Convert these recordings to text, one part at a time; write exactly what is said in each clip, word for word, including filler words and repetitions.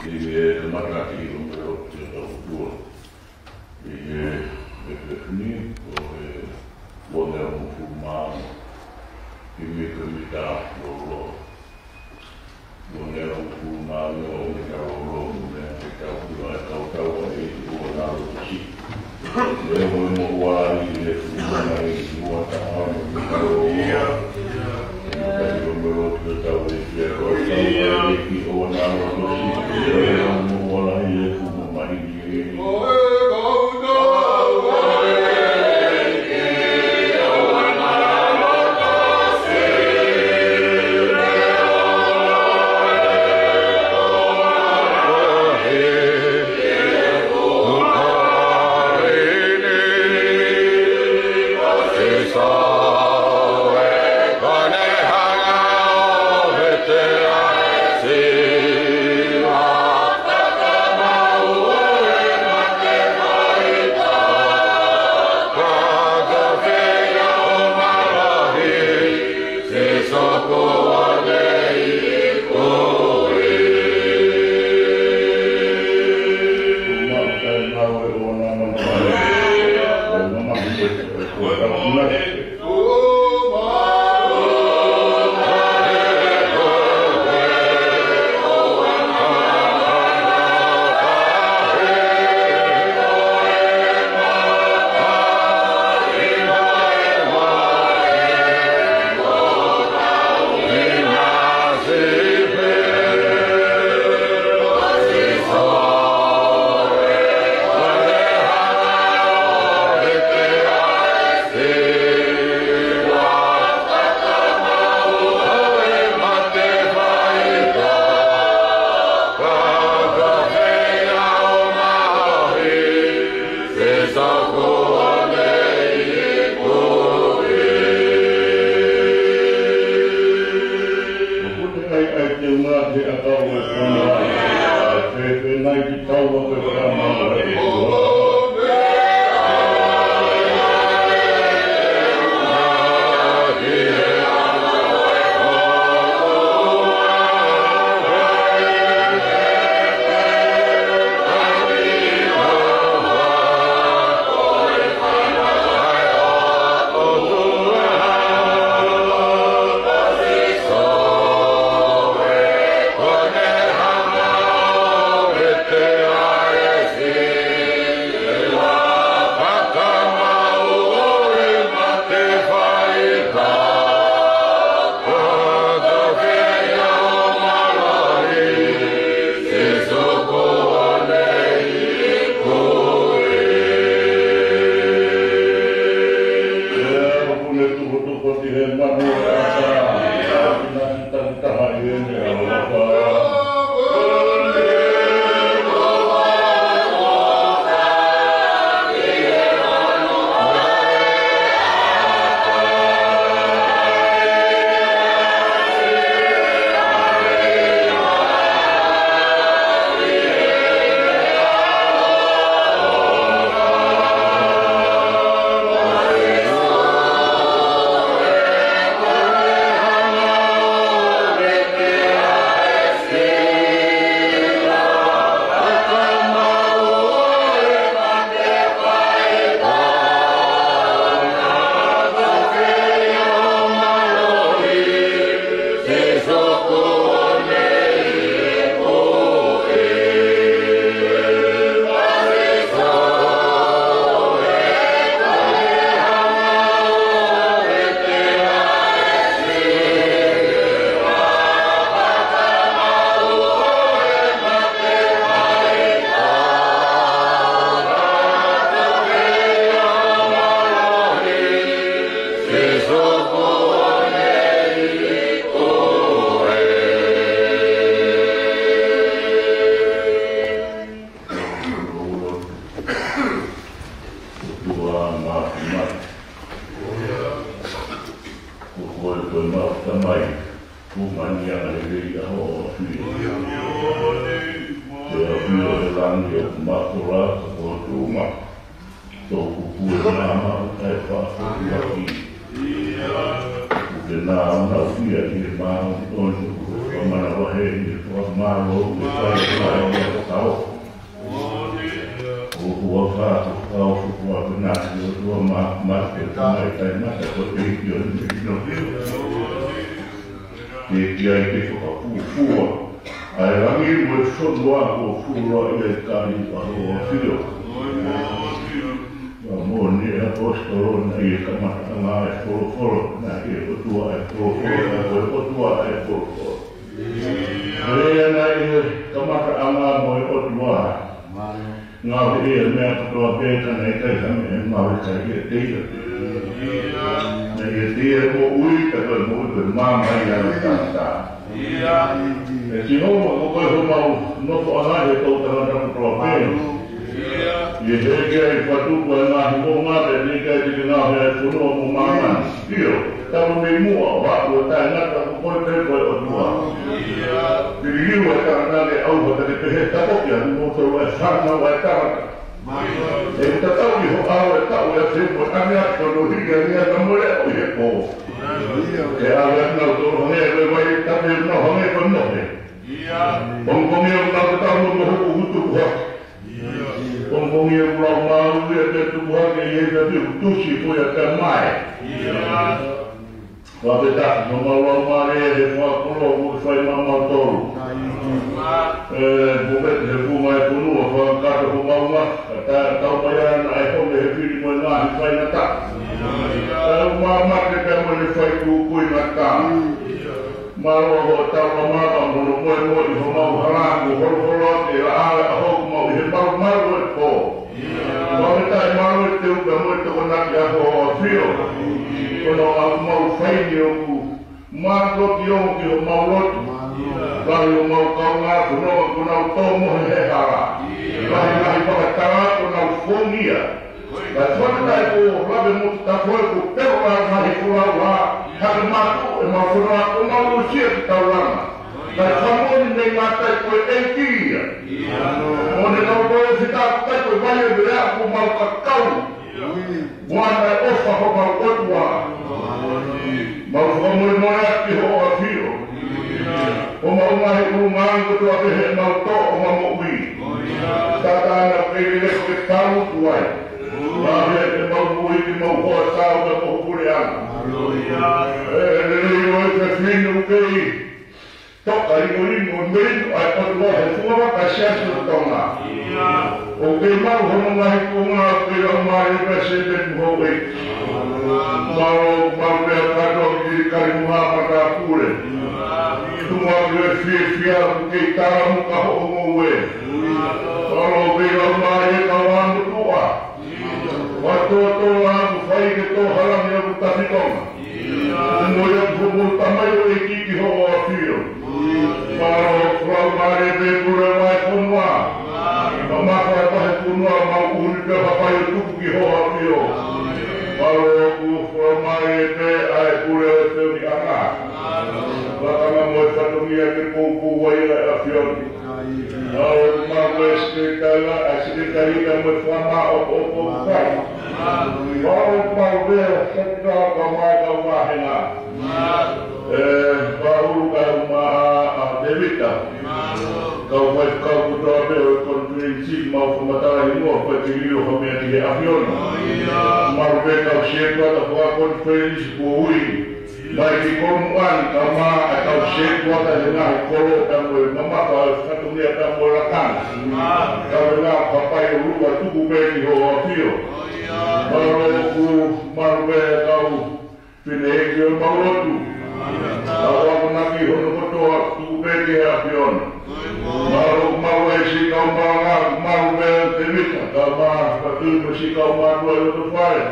ʻI he kamata ki he ʻomelope ʻo e ʻOtua ʻi he efiafi ni, ʻo e ua noa hongofulu mā ono, ʻi he mita mita lōloa. Ua noa hongofulu mā ono, mita lōloa, mo e mita ʻoku ʻi ai e kautau ʻa e ʻEiki ʻoua naʻa loto siʻi. Leo mo e moʻua lahi ʻi he fuʻu mamahi ʻi ua taha mo e mita lōloa. ʻI he ʻomelope ʻo e ʻOtua ʻi he kautau ʻa e ʻEiki ʻoua naʻa loto siʻi. Leo mo e moʻua lahi ʻi he fuʻu mamahi ʻi he Ko e ʻafio ʻi langi ʻoku mafola, ko e tuʻunga. Tō kupu e maama ʻo e taʻefaʻahinga. Kupu ke nāunauʻia ʻi he māʻoniʻoni. Manavahē ʻi he fakamālō ʻoku fai mai ʻi he fakao. ʻOku ou fakaʻosi atu ʻa e ʻOtua ko e ʻOtua Māfimafi, Tamai Taʻengata, ko e ʻEiki ʻo e meʻa ʻi he ʻaho ni. Ke ʻi ai ke fakafuofua ʻa e langi mo e fonua kuo fuoloa ʻi he kali ʻa hoʻo ʻAfio. Pea moʻoni ʻe ʻaposetolo, naʻe ʻi he kamataʻanga ʻa e Folofola, naʻe ʻi he ʻOtua ʻa e Folofola, pea ko e ʻOtua ʻa e Folofola. Pea naʻe ʻi he kamataʻanga mo e ʻOtua. Ngaohi ʻe ia ʻa e meʻa kotoa pē, ka naʻe ʻikai ha meʻa ʻe ngaohi ʻiate ia. Naʻe ʻiate ia ʻa e moʻui, pea ko e moʻui ko e maama ia ʻo e tangata. ʻE Sihova, ko koe homau nofoʻanga ʻi he toʻutangata kotoa pē. ʻI he heke ai ʻa e fatu ko e ngaahi moʻunga, pea naʻe ʻikai te ke ngaohi ʻa e fonua mo māmani. ʻIo, talu mei muʻa ʻo aʻu ʻo taʻengata, ko koe pē ko e ʻOtua. Pea liliu ʻa e tangata, ke ʻauha, pea ke pehē, takofi ʻa kimoutolu ʻa e fānau ʻa e tangata. ʻE tatau ʻi ho ʻao ʻa e taʻu ʻe afe mo e ʻaneafi, ko hono hiki ange ʻa e ngaahi leʻo ʻi he pō. Ke ʻave ʻa kinautolu hangē ko e vai tape, ʻo nau hangē ko e mohe. Pongipongia ʻoku nau tatau mo e mohe kuo tupu hake. Pongipongia ʻoku lau maʻu ia ke tupu hake, ʻi he tape ʻoku tusi ko ia ke mae. Fakafetaʻi, homau Laumālie, he fakakoloa kuo ke fai maʻamautolu. ʻE, mo ke he funga e fonua, fakakakato homau ngaahi, ka ta tau mai ana ʻa e hone he fili mo e ngaahi faingataʻa. ʻE, ʻo māmate pea mo ʻene fai kukuingataʻa. Mālō hoʻo tauʻolunga mo hono moemoeʻi homau hala, mo holoholo ake ʻa e ʻaho ʻoku mau ʻi he malumalu ʻo e pō. Mau ke taʻe mālō e teu pea mo e tokonaki ʻa hoʻo ʻAfio. Ko hono ʻaho ʻoku mau fai ni ʻoku mātuʻaki ongo ki homau lotu. Lahi homau kaungā fononga kuo nau tō mohe he hala. Lahi, lahi fakatala kuo nau fongia. Kae fakataha ʻoku lave mo ta koe ko pelo la mahi kula la, hake matu e mau fononga ko mau usia ki taulanga. Kae fakamoʻoni mei ngātai ko e ʻEiki ia. Mo ne kau koe fita kai ko e vai e velea ko mau kakau. Moana e ʻofa homau ʻOtua. Mau fakamolemole atu ki hoʻo ʻAfio. ʻO mau ngaahi ʻulungaanga kotoa pē he mau tō ʻo mau moʻui. Sātana pē ke lele ke talu tuai. Lahi ʻemau moʻui ke mau hoa sao ka mau puleʻanga. ʻE lelei ʻo e fefine ʻoku kei toka lingolingoli ʻa e ʻOtua he funga vaka Siasi ʻo Tonga. ʻOku kei maʻu hono ngaahi kuonga ʻoku kei lau mālie pē se pē mo houʻeiki. Mālō, mālō pea kātoa ki he kali mo ha matāpule. Tuku atu e fiefia ʻoku kei tala muʻa hoʻo ngoue. Mālō pē lau mālie ka wā mo tuʻa. Wa tō tō la ʻoku fai ke tō hala ni ʻoku tafi Tonga. Mo ia ʻoku hopo tamai ʻo e kiki hoʻo ʻAfio. Mālō, lau mālie pē pule vahefonua. Mamafa e vahefonua mau uni pē hapai ʻo tuku ki hoʻo ʻAfio. Mālō ʻoku lau mālie pē ʻa e pule ʻo e feuniʻanga. Lakanga mo e fatongia ke poupou ai ʻa e ʻAfio ni. Mālō ʻoku mau e sekelitali, ʻa e sekelitali ka mo e fakamaʻopoʻopo ʻoku fai. Mālō ʻoku mau e sekelitali ka mai kau vāhenga. ʻE, Paulu kau mai ʻa Tēvita. Kau faifekau kotoa pē ʻo e konifelenisi mau fakamatala hingoa ko e ke lilo ha meʻa ki he ʻAfio ni. Mālō pē kau sētuata fakakonifelenisi kuo ui. Mai ki Kolomuʻa ni kau mai ʻa e kau sētuata he ngaahi kolo pea mo e mamafa ʻo e fatongia pea mo e lakanga. Kau e ngaahi kapai ʻo lua tuku pē ki hoʻo ʻAfio. Mālō ʻoku mau pē kau fineʻeiki ʻo mau lotu. Kau akonaki hono kotoa tuku pē ki he ʻAfio ni. Mālō ʻoku mau e siʻi kau malanga, mau pē Tēvita, kau mai Patui mo siʻi kau mātuʻa ʻi loto fale.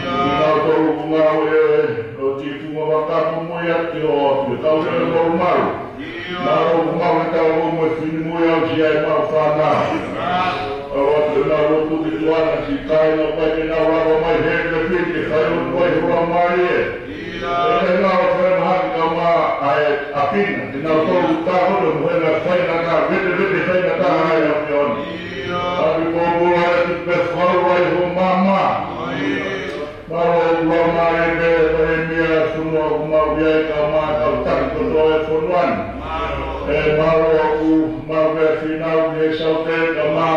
Kinautolu ʻoku ngāue ʻo e ʻo e funga vaka mo ia ki hoʻo ʻAfio, kau lele malumalu. Mālō ʻoku mau e tau mo e finemui ʻo aʻusia ʻemau fānau. ʻAlu atu ʻemau lotu ki tuʻa na siʻi kāinga ʻoku ʻikai ke nau lava mai he ke piki fai ʻo tuai hula mai ē. ʻE ngā o fai mahaki kau mai ʻa e ʻapina. Kinautolu tā koto mo e ngaahi faingataʻa, vetevete faingataʻa ʻa e ʻAfio ni. ʻApi pōpula e tupe fau ai ho māmā. Mālō ʻoku lau mālie pē ʻa e Palēmia, fonua ʻoku mau ʻi ai kau mai kau taki kotoa e fonua ni. Pea finau ke saute kama.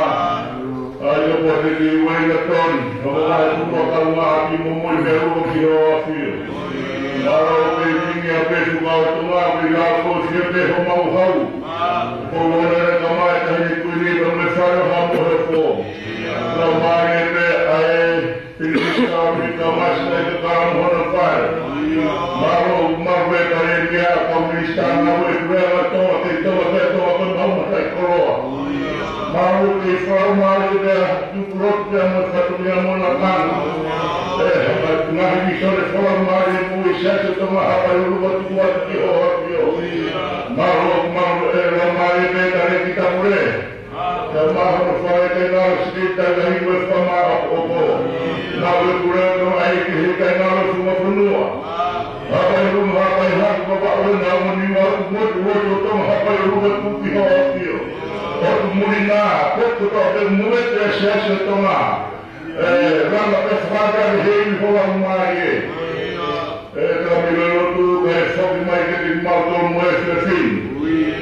ʻA ia ko te ki wai na toni. Ka mo ai ku no ka ma ki mo mo me u ki ho afio. Mālō pē ki ni a pē tu ka o tu ma ki la ko si pē homau hau. Ko wona na kama e tahi kui ni ka me fare ha mo he po. Ka ma e pē ai. Pili Sikaoni ka masi na i ka kala mo hono fale. Mālō, mālō e kale ni a kau minisitā na we kure a toa, te toa, te toa, te mau matai koloa. Mālō ke fala mālō e pea tukulotu pea mo fatu ni a mo na kanga. E, hapa tunga hi ni sole fala mālō e mo i sa te tonga hapa i ulu wa tuku atu ki ho hapio. Mālō, mālō e la mālō e pea kale ki ta mure. Ka mahono fale ke na siki tai lahi mo e fama a ʻopo. Na we kule no ai ki he kai na lo suma funua. Hapa i luma hapa i haku papa o na mo ni wa mo tu lo to to hapa i luma tu ki ho apio. O tu muli na ko ko to te mo e te se se to na. E, ranga pe faka ni he i ho la mai e. E, ka mi lelo tu, ka e foki mai ke te mau tō mo e fefin.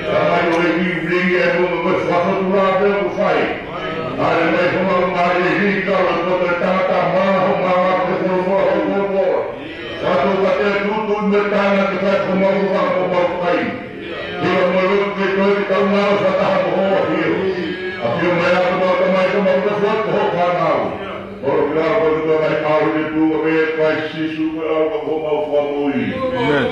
Ka mai o e ki vringi e mo ko e faka tu la pe o fai. A e mai ho la mai e hi ka la ko te tangata ma ho ma la ke ho mo ho mo mo. Ka to ka te tu tu me tana ke fai ho ma ho ma ho ma kai. Ia mo lo ke to ke tau na sa taha mo ho hi. A pio mai a ko ma ka mai ka ma ka fo ko ho ka na. Olo ki la ko ko mai ka hu ke tu ko me kai Sisu ko au ka ko ma hu ka mo i. Amen.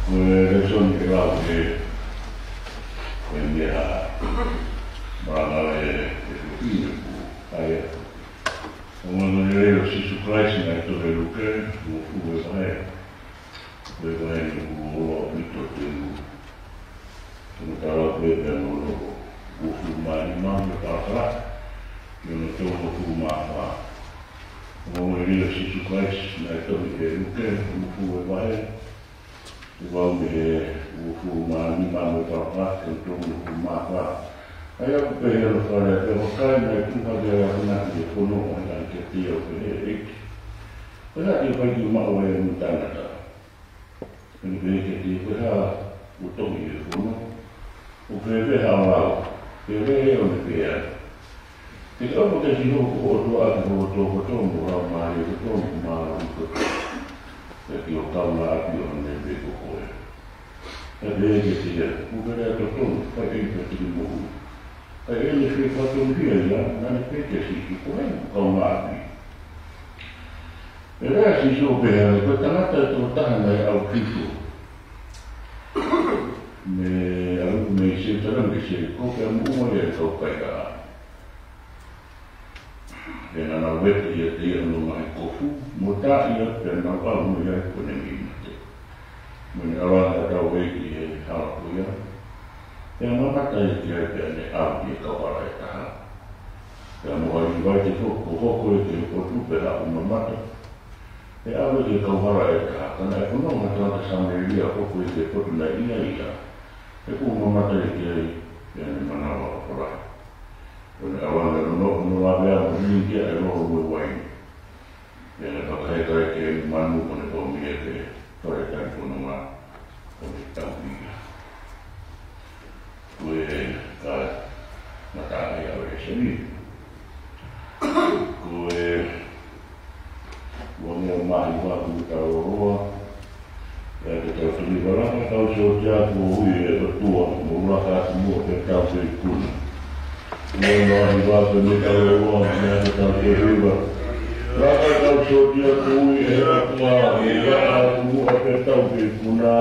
Ko e lēsoni ke lau ke, ko e meʻa malanga e, e kuki ne ku, ai e. Ko e ongoongolelei ʻo Sīsū Kalaisi naʻe tohi ʻe Luke, uofulu e vahe. Ko e vahe ni ʻoku ʻaupito ʻetau, ʻetau tala ko e pea mo hono uofulu mā nima mo e palakalafi, ki hono tolungofulu mā fā. Ongoongolelei ʻo Sīsū Kalaisi naʻe tohi ʻe Luke, uofulu e vahe, ʻe valu mei he uofulu mā nima mo e palakalafi ki hono tolungofulu mā fā. ʻA ia ʻoku pehē hono fakalea: Pea vakai, naʻe tuʻu hake ʻa e akonaki ʻi he fono, ʻo ne ʻeke kiate ia ʻo pehē, ʻEiki, ko e hā te u fai ke u maʻu ai e Muli Taʻengata? Pea ne pehē kiate ia, Ko e hā kuo tohi ʻi he fono? ʻOku fēfē haʻo lau? Pea lea ia ʻo ne pehē ange, Ke ke ʻofa kiate Sihova ko ho ʻOtua ʻaki ho loto kotoa, mo ho laumālie kotoa, mo ho mālohi kotoa, pea ki ho kaungāʻapi ʻo hangē pē ko koe. Pea pehē kiate ia, Kuo ke lea totonu, fai ʻeni pea te ke moʻui. Ka ʻi heʻene fie fakatonuhia ia, naʻa ne pehē kia Sīsū, Ko hai hoku kaungāʻapi? Pea lea ʻa Sīsū ʻo pehē ange, Ko e tangata ʻe toko taha naʻe ʻalu ki Sihova, mei, ʻalu mei Selusalema ki Selikō, pea moʻua ia ʻe he kau kaikaʻa. Pea naʻa nau vete ʻiate ia hono ngaahi kofu, mo tā ia, pea nau ʻalu mo ia he kuo ne mei mate. Mo ne ʻalu ange ʻo tau ʻi he hala ko ia. Pea mamata ia ki ai, pea ne ʻalu ki he kauhala ʻe taha. Pea mo ha Līvai te hoko, hoko ia ki he potu, pea haʻu ʻo mamata. Pea ʻalu ia ki he kauhala ʻe taha, ka naʻe fononga ha tangata Samēlia ʻo hoko ia ki he potu naʻe ʻi ai ia, he kuo mamata ia ki ai, pea ne manava ʻo lahi. Ko ʻene ʻalu ange ʻo nofo ʻo lavea mo e ʻiniki ʻa e lolo mo e uaine. Pea ne fakaheka ʻa e kēmimanu, ko ʻene toʻo mei ai ʻa e fale talifononga ʻo ne tauhi ia. Ko e ka mata ai ʻa e seni. Ko e ua ngeau mā hiva kuo tau loloa. Pea ke tau tuli ʻo laka ʻo tau sio ki he ʻOtua, ʻe ʻOtua, mou laka atu muʻa pea tau ke ikuna. Ua ngeau mā hiva kuo tau loloa, pea ke tau tuli ʻo laka ʻo tau sio ki he ʻOtua, ʻe ʻOtua, mou laka atu muʻa pea tau ke ikuna.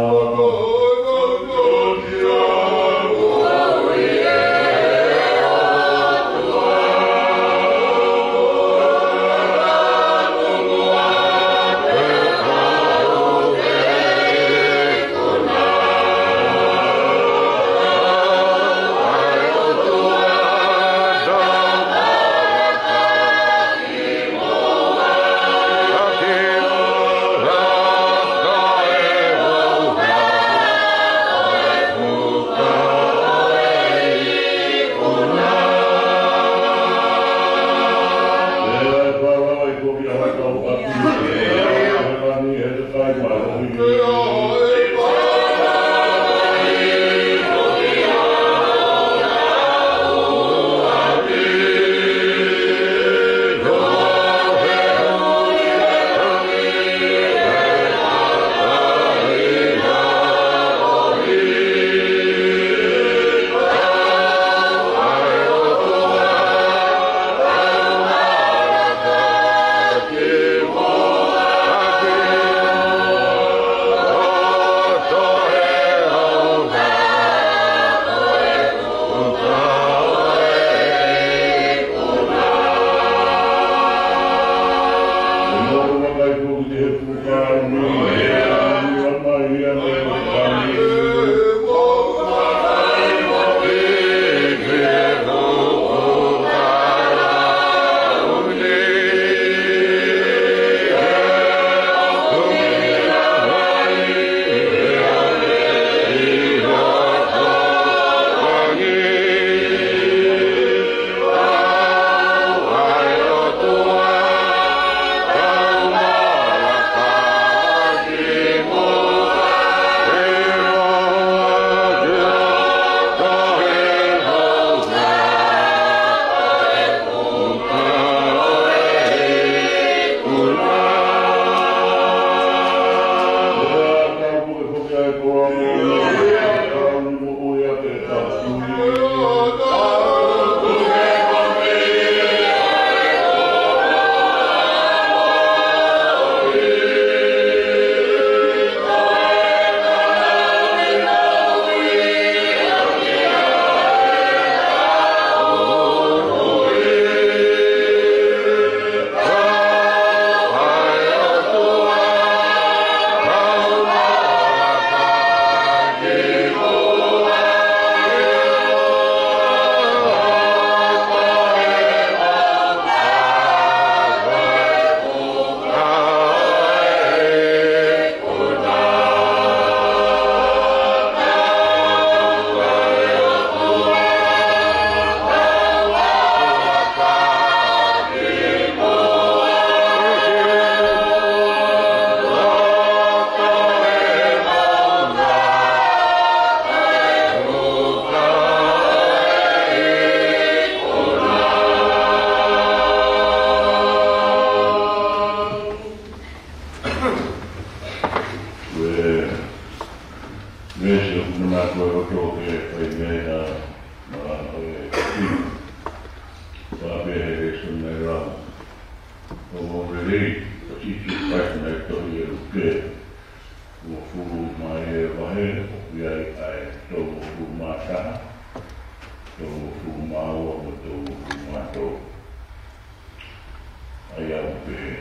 Ue, veesi ʻoku nau ko e ʻOtua ke fai mei ai ʻa e malanga ʻo e kati. Pea pehē ʻe he sona e lau. ʻOku mau lelei, ko Sīsū Kalaisi naʻe tohi ʻe Luke. Uofulu mā ua e vahe, ʻoku ʻi ai ʻa e tolungofulu mā taha, tolungofulu mā ua mo e tolungofulu mā tolu. ʻA ia ʻoku pehē.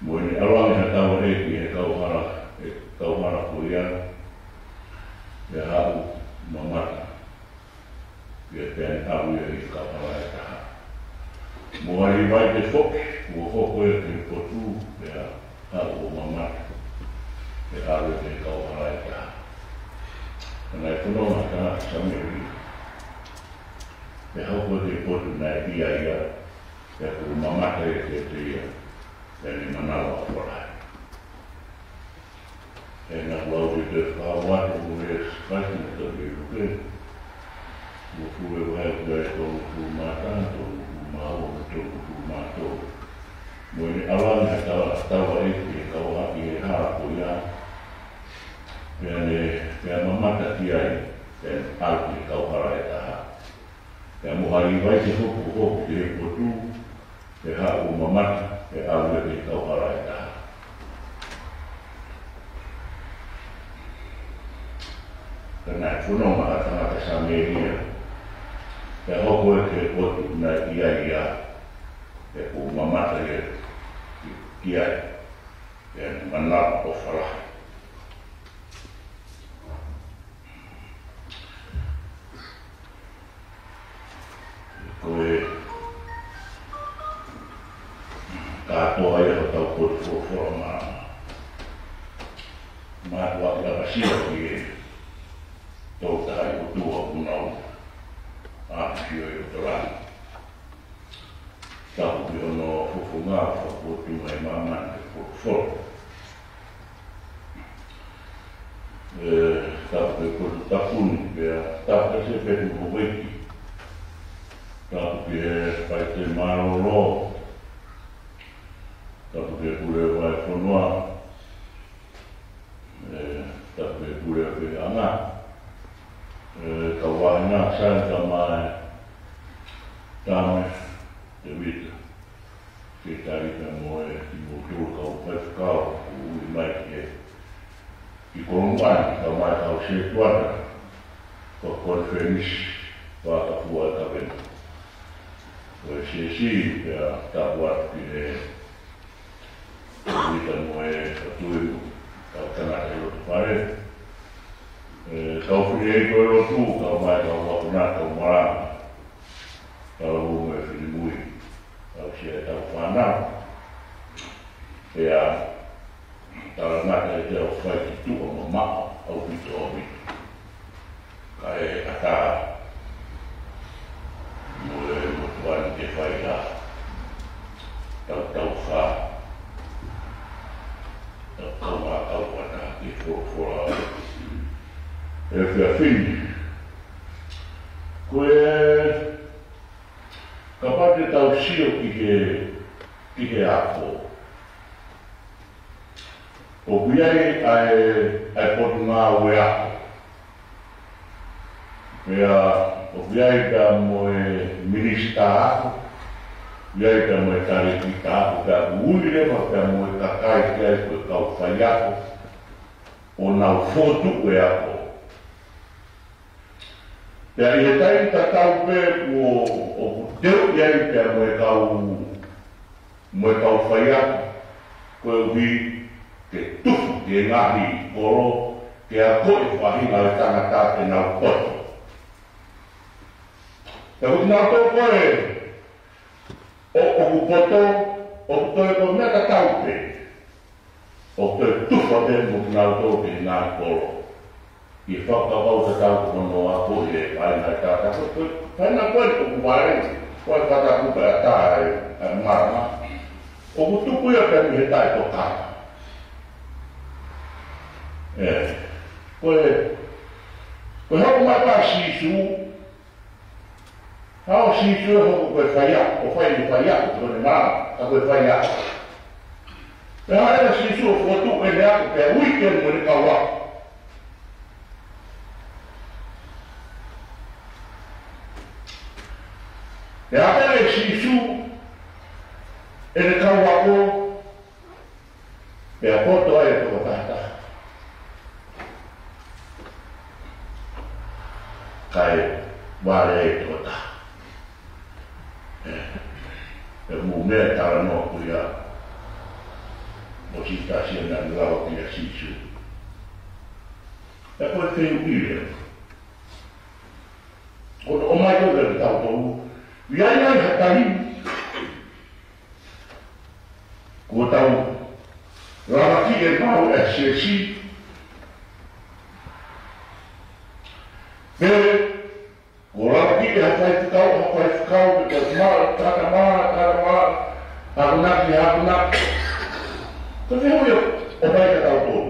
Mo ʻene ʻalu ange ha taulaʻeiki ʻi he kauhala, ʻi he kauhala ko ia, pea haʻu ʻo mamata. Pea pehē ni ʻalu ia ʻi he kauhala ʻe taha. Mo ha Līvaite foki, kuo hoko ia ki he potu, pea haʻu ʻo mamata. Pea ʻalu ia ki he kauhala ʻe taha. Naʻe fononga ha tangata Samēlia, pea hoko ki he potu naʻe ʻi ai ia, pea kuo mamata ia kiate ia, pea ne manava ʻo falahi. Pea naʻa ku lau ʻi he fakaʻosi ʻo e Siasi naʻe tau ʻi Luke, Luke vahe ʻoku ʻi ai e tolungofulu mā taha, tolungofulu mā ono, tolungofulu mā tolu. Mo ʻene ʻalu ange ha taulaʻeiki ʻo kau ʻaki e hala ko ia, pea ne, pea mamata ki ai, pea ne ʻalu ki he kauhala ʻe taha. Pea mo ha Līvai ke hoko, hoko ki he potu, pea haʻu ʻo mamata, pea ʻalu ia ki he kauhala ʻe taha. Pea naʻe fononga ha tangata Samēlia, pea hoko ia ki he potu naʻe ʻi ai ia, pea kuo mamata ia ki, ki ai, pea ne manava ʻo falahi. Ko e kātoa ia hotau potu folofola ma, ma ua ki lava sio ki he Tolu Tahaʻi ʻOtua ʻoku nau ʻafio ʻi loto langi. Tapu ki hono fofonga ʻo fakafotunga ʻi māmani ke folofola. ʻE, tapu ki he potu tapu ni, pea tapu ki he Sepetu mo Veiki. Tapu ki he Faifekau Mālōlō. Tapu ki he Pule Vahefonua. ʻE, tapu ki he Pule Feʻanga. ʻE, kau vāhenga, Sani, Tamae, Tame, Tevita. Ke tali pea mo e kimoutolu kau faifekau, ʻoku ui mai ki he, ki Kolomani, kau mai kau sētuata, ko e konifelenisi, fakafua e kaveinga. Ko e Siasi, pea tapu atu ki he, Tevita mo e Fatuimu, kau tangata ʻi loto fale. ʻE, kau fili ʻi he lotu, kau mai, kau vakuna, kau malanga. Talavou mo e finemui, aʻusia ʻetau fānau. Pea talangata ʻetau fai ki tuʻa mamaʻo ʻaupito ʻaupito. Kae ʻatā mo e motuʻa ni ke fai ha tautau fā, tau kau mā kau ʻata ki he folofola ʻo e efiafi ni. Ko e Kapau te tau sio ki he, ki he ako, ʻoku ʻi ai ʻa e, ʻa e potungāue ako. Pea ʻoku ʻi ai pea mo e minisitā ako, ʻi ai pea mo e talēkita ako, pea ʻoku ui leva pea mo e kakai ki ai ko e kau faiako, ʻo nau fokotuʻu e ako. Pea ʻi he taimi tatau pē kuo, ʻoku teu ʻi ai pea mo e kau, mo e kau faiako, koeʻuhi ke tufa ki he ngaahi kolo, ke akoʻi e faʻahinga ʻo e tangata te nau poto. Pea ko kinautolu ko ē ʻo, ʻoku poto, ʻoku toe ko e meʻa tatau pē. ʻO toe tufa pē mo kinautolu ki he ngaahi kolo. ʻI he fakakaukau tatau ko hono ako ʻi he faʻahinga ʻo e tangata. Ko e, ko e faʻahinga ko ē ʻoku vale, ko e fata kupe ʻa e, ʻa e malanga. ʻOku tuku ia pē mei he taʻetokanga. ʻE, ko e, ko e hoko mai pē ʻa Sīsū, Haʻu ʻa Sīsū ʻo hoko ko e faiako, ʻo fai ʻene faiako, ko ʻene malanga, ka ko e faiako. Pea haʻu ʻa Sīsū ʻo fokotuʻu ʻene ako, pea ui ki ai mo ʻene kau ako. Pea haʻu ʻa Sīsū, ʻene kau ako, Pea poto ai e toko taha taha. Kae vale ai e toko taha. ʻE, pea mou meʻa e talanoa ko ia mo Siutasi naʻa ne lava ki ai ʻa Sīsū. Pea ko e fehuʻi leva. ʻO, ʻomai ko e tautolu. ʻI ai nai ha taimi kuo tau lavakiʻi e maʻu ʻa e siasi, ʻI he faifekau, ʻa e faifekau, ke te mā, tata mā, tata mā, akonaki, akonaki. Ko e fehuʻi ʻoku ʻomai kia tautolu.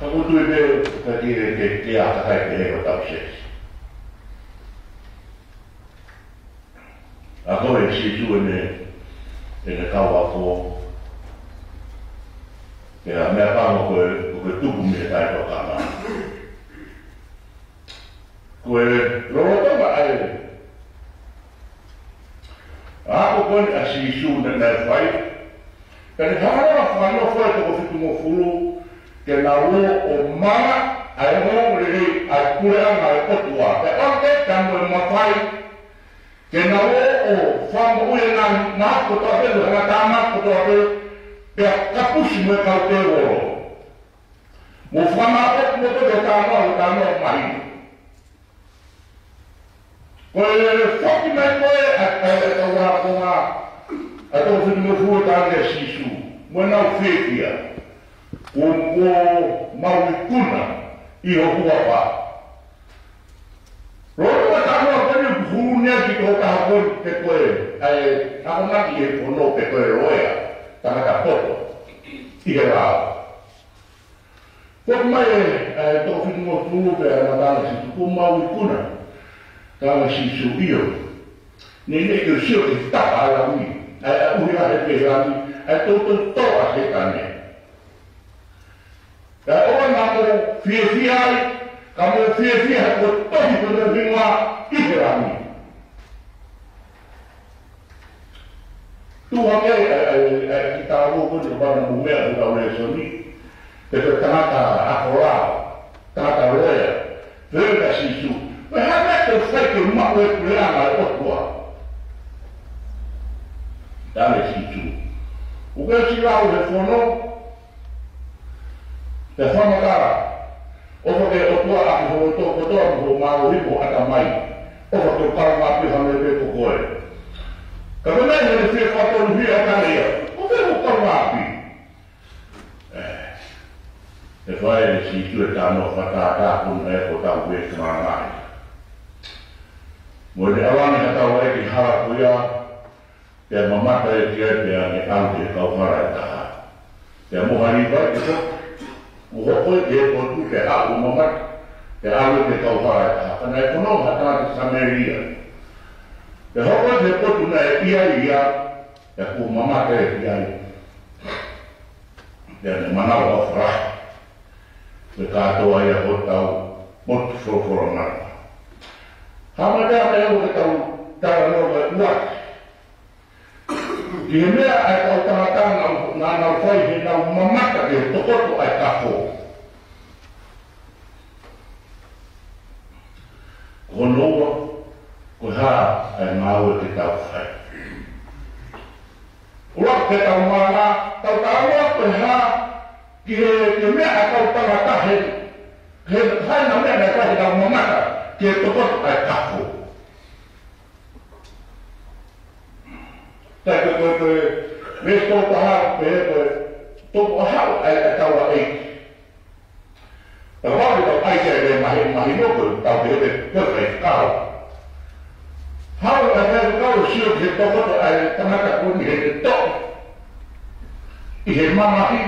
Ka ʻoku ou tui pē, ka ki he, ke, ke ʻātakai pē ʻe hotau siasi. ʻA ko e Sīsū ʻene, ʻene kau ako. Pea meʻapango ko e, ko e tupu mei he taʻetokanga. Ko e lolotonga ʻa e ako ko eni ʻa Sīsū naʻe, naʻe fai. Pea ne hanga leva ʻo fakanofo e toko fitungofulu ke nau ō ʻo manga ʻa e ongoongolelei ʻa e puleʻanga ʻo e ʻOtua. Pea ʻoange ke nau ō ʻo mafai ke nau ō ʻo fakamoʻui e ngaahi mahaki kotoa pē, ngaahi tāmateʻi kotoa pē, pea kapusi mo e kau tēvolo. Mou fakamāʻopoʻopo mo e talanoa, talanoa mahino. Ko e foki mai ko ē ʻa e, ʻa e, ʻa e kau ākonga, ʻa e toko fitungofulu, talamai ʻe Sīsū, mo ʻenau fiefia, kuo, kuo mau ikuna ʻi ho huafa. Lolotonga e talanoa ko eni ʻoku hū ni ʻaki ki he tokotaha ko eni, pe ko e, ʻa e akonaki ʻi he fono, pe ko e loea, tangata poto ʻi he lao. Foki mai e, e toko fitungofulu pea ne talamai ʻe Sīsū, kuo mau ikuna. Talamai ʻe Sīsū, ʻio. Neʻineʻi ke u sio ki he tapa ʻa e langi, ʻa e ʻuhinga he pē langi, ʻa e toutou tō ʻa Sētane. Pea ʻoua naʻa mou fiefia ai, ka mou fiefia he kuo tohi hono hingoa ʻi he langi. Tuʻu hake ai, ai, ai, ai, ki he talanoa ko eni, ʻo pana mo meʻa ʻo tau lēsoni. Pe ko e tangata ako lao, tangata loea, pehē kia Sīsū, ko e hā e meʻa te u fai ke u maʻu e puleʻanga ʻo e ʻOtua? Talamai ʻe Sīsū, ʻoku ke ʻosi lau he fono, pea fakamatala, ʻofa ki he ʻOtua ʻaki ho loto kotoa mo ho mālohi mo ho ʻatamai. ʻOfa ki ho kaungāʻapi hangē pē ko koe. Ka ko e meʻa ʻe fie fakatonu hia ʻa e tangata ia, ko fē ho kaungāʻapi? ʻE, ʻe fai ʻe Sīsū e talanoa fakatātā ko eni ʻoku tau ʻi he māmani. Mo ne ʻalu ange haʻatau ʻai ki he hala ko ia, pea mamata ʻe ia ki ai pea ne ʻalu ki he kauhala ʻe taha. Pea mo ha Līvai ke sio, ʻo hoko ʻi he potu pea haʻu ʻo mamata, pea ʻalu ki he kauhala ʻe taha. Pea naʻe fononga ha tangata Samēlia. Pea hoko ʻi he potu naʻe ʻi ai ia, pea kuo mamata ʻe ia ki ai. Pea ne manavaʻofa lahi. Ko e kātoa ia hotau potu folofola mata. Hā mai pea meʻa ʻoku tau talanoa mai ʻaki. Ki he meʻa ʻa e kau tangata naʻa nau fai heʻenau mamata ki he tokoto ʻa e kafo. Ko hono ua, ko e hā ʻa e ngāue ke tau fai. ʻUluaki ke tau manga, tau talanoa ko e hā ki he, ki he meʻa ʻa e kau tangata he, he hā ʻenau meʻa naʻe fai heʻenau mamata ki he tokoto ʻa e kafo. Taimi ko ē, ko e, ko e, veesi tolu taha, pehē ko e, toko ʻaho ʻa e, ʻa e taulaʻeiki. Pea ʻoku tau ʻai ke mahi-, mahino ko e tau pehē ko e faifekau. Haʻu ʻa e faifekau ʻo sio ki he tokoto ʻa e tangata ko eni heʻene toʻo ʻi he mamahi.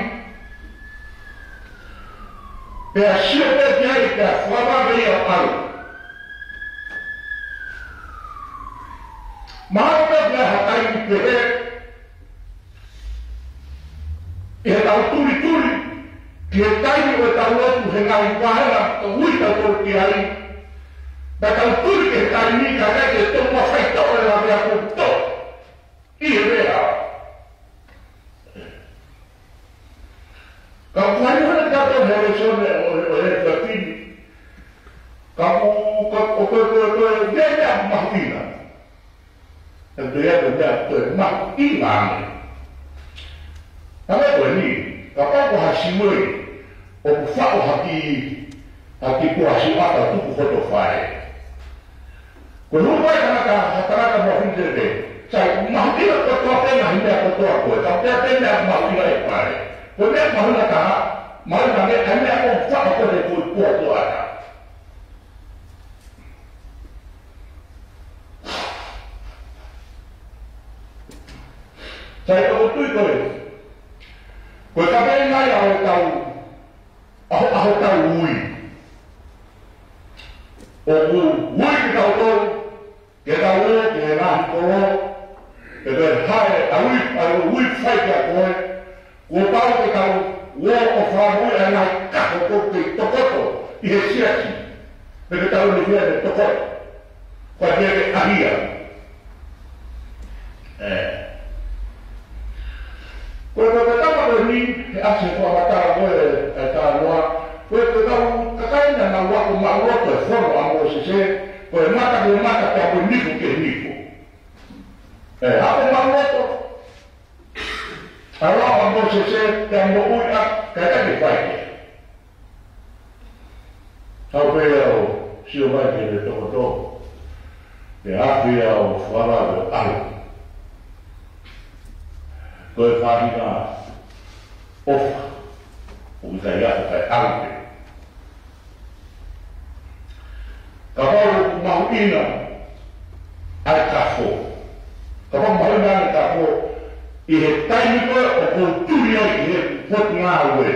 Pea sio pē ki ai pea fakavave ia ʻo ʻalu. Mahalo pē ʻe ʻi ai ha taimi pehē ʻi heʻetau tulituli ki he taimi ʻo ʻetau lotu he ngaahi vāhenga ʻoku ui tautolu ki ai. Pea tau tuli ki he taimi ka ʻikai ke tau mafai toʻo e lavea ko e toʻo ʻi he veʻe. Ka ʻoku ʻi ai ha taha he lēsoni ʻo, ʻo, ʻo e fafine. Ka ʻoku, ka, ʻoku, ʻoku, ʻoku, ʻoku, meʻa, meʻa mahuʻinga. ʻE toe ʻi ai e meʻa toe mahuʻinga ange. Ka meʻa ko eni, kapau ko ha Siuē ʻoku faʻo ha kiʻi, ha kiʻi kuasi ʻata tuku hoto fale. Ko e hū mai tangata, ha tangata mo ha fine tete. Sai, mahuʻinga kotoa pē ngaahi meʻa kotoa ko ē. Ka pea pē meʻa mahuʻinga ʻi fale. Ko e meʻa mahuʻinga taha, mahuʻinga meʻa, ʻa e meʻa ʻoku faʻo ko ē he kuasi ʻata. Sai, ʻoku ou tui ko e, ko e kavenga ia ʻo e tau, ʻa ho, ʻa hotau ui. ʻOku ui kitautolu ke tau ō ki he ngaahi kolo, pe ko e hā e ui, ʻa e ui ʻoku fai kiate koe, kuo pau ke tau ō ʻo fakamoʻui ʻa e ngaahi kakai ʻoku kei tokoto ʻi he siasi. Pe ke tau ne fia ne tokoto. Ko e ke ke ʻahia. ʻE. Ko e, ko e tama ko eni, he ʻasi he fakamatala ko e, e talanoa, ko e, ko e kau kakai naʻa nau ako maʻuloto e fono ʻa Mōsese, ko e mata ki he mata, pea ko e nifo ki he nifo. ʻE, ako maʻuloto. ʻA e lao ʻa Mōsese, pea moʻui ʻaki, kae ʻikai ke fai ia. Haʻu pē ia ʻo sio mai ki he tokoto. Pea afe ia ʻo fala ʻo ʻalu. Ko e faʻahinga ʻofa. ʻOku ʻikai ako kae ʻalu pē. Kapau ʻoku mahuʻinga ʻa e kafo. Kapau mahuʻinga ʻa e kafo. ʻI he taimi ko ē ʻoku ou tuli ai ʻi he potungāue.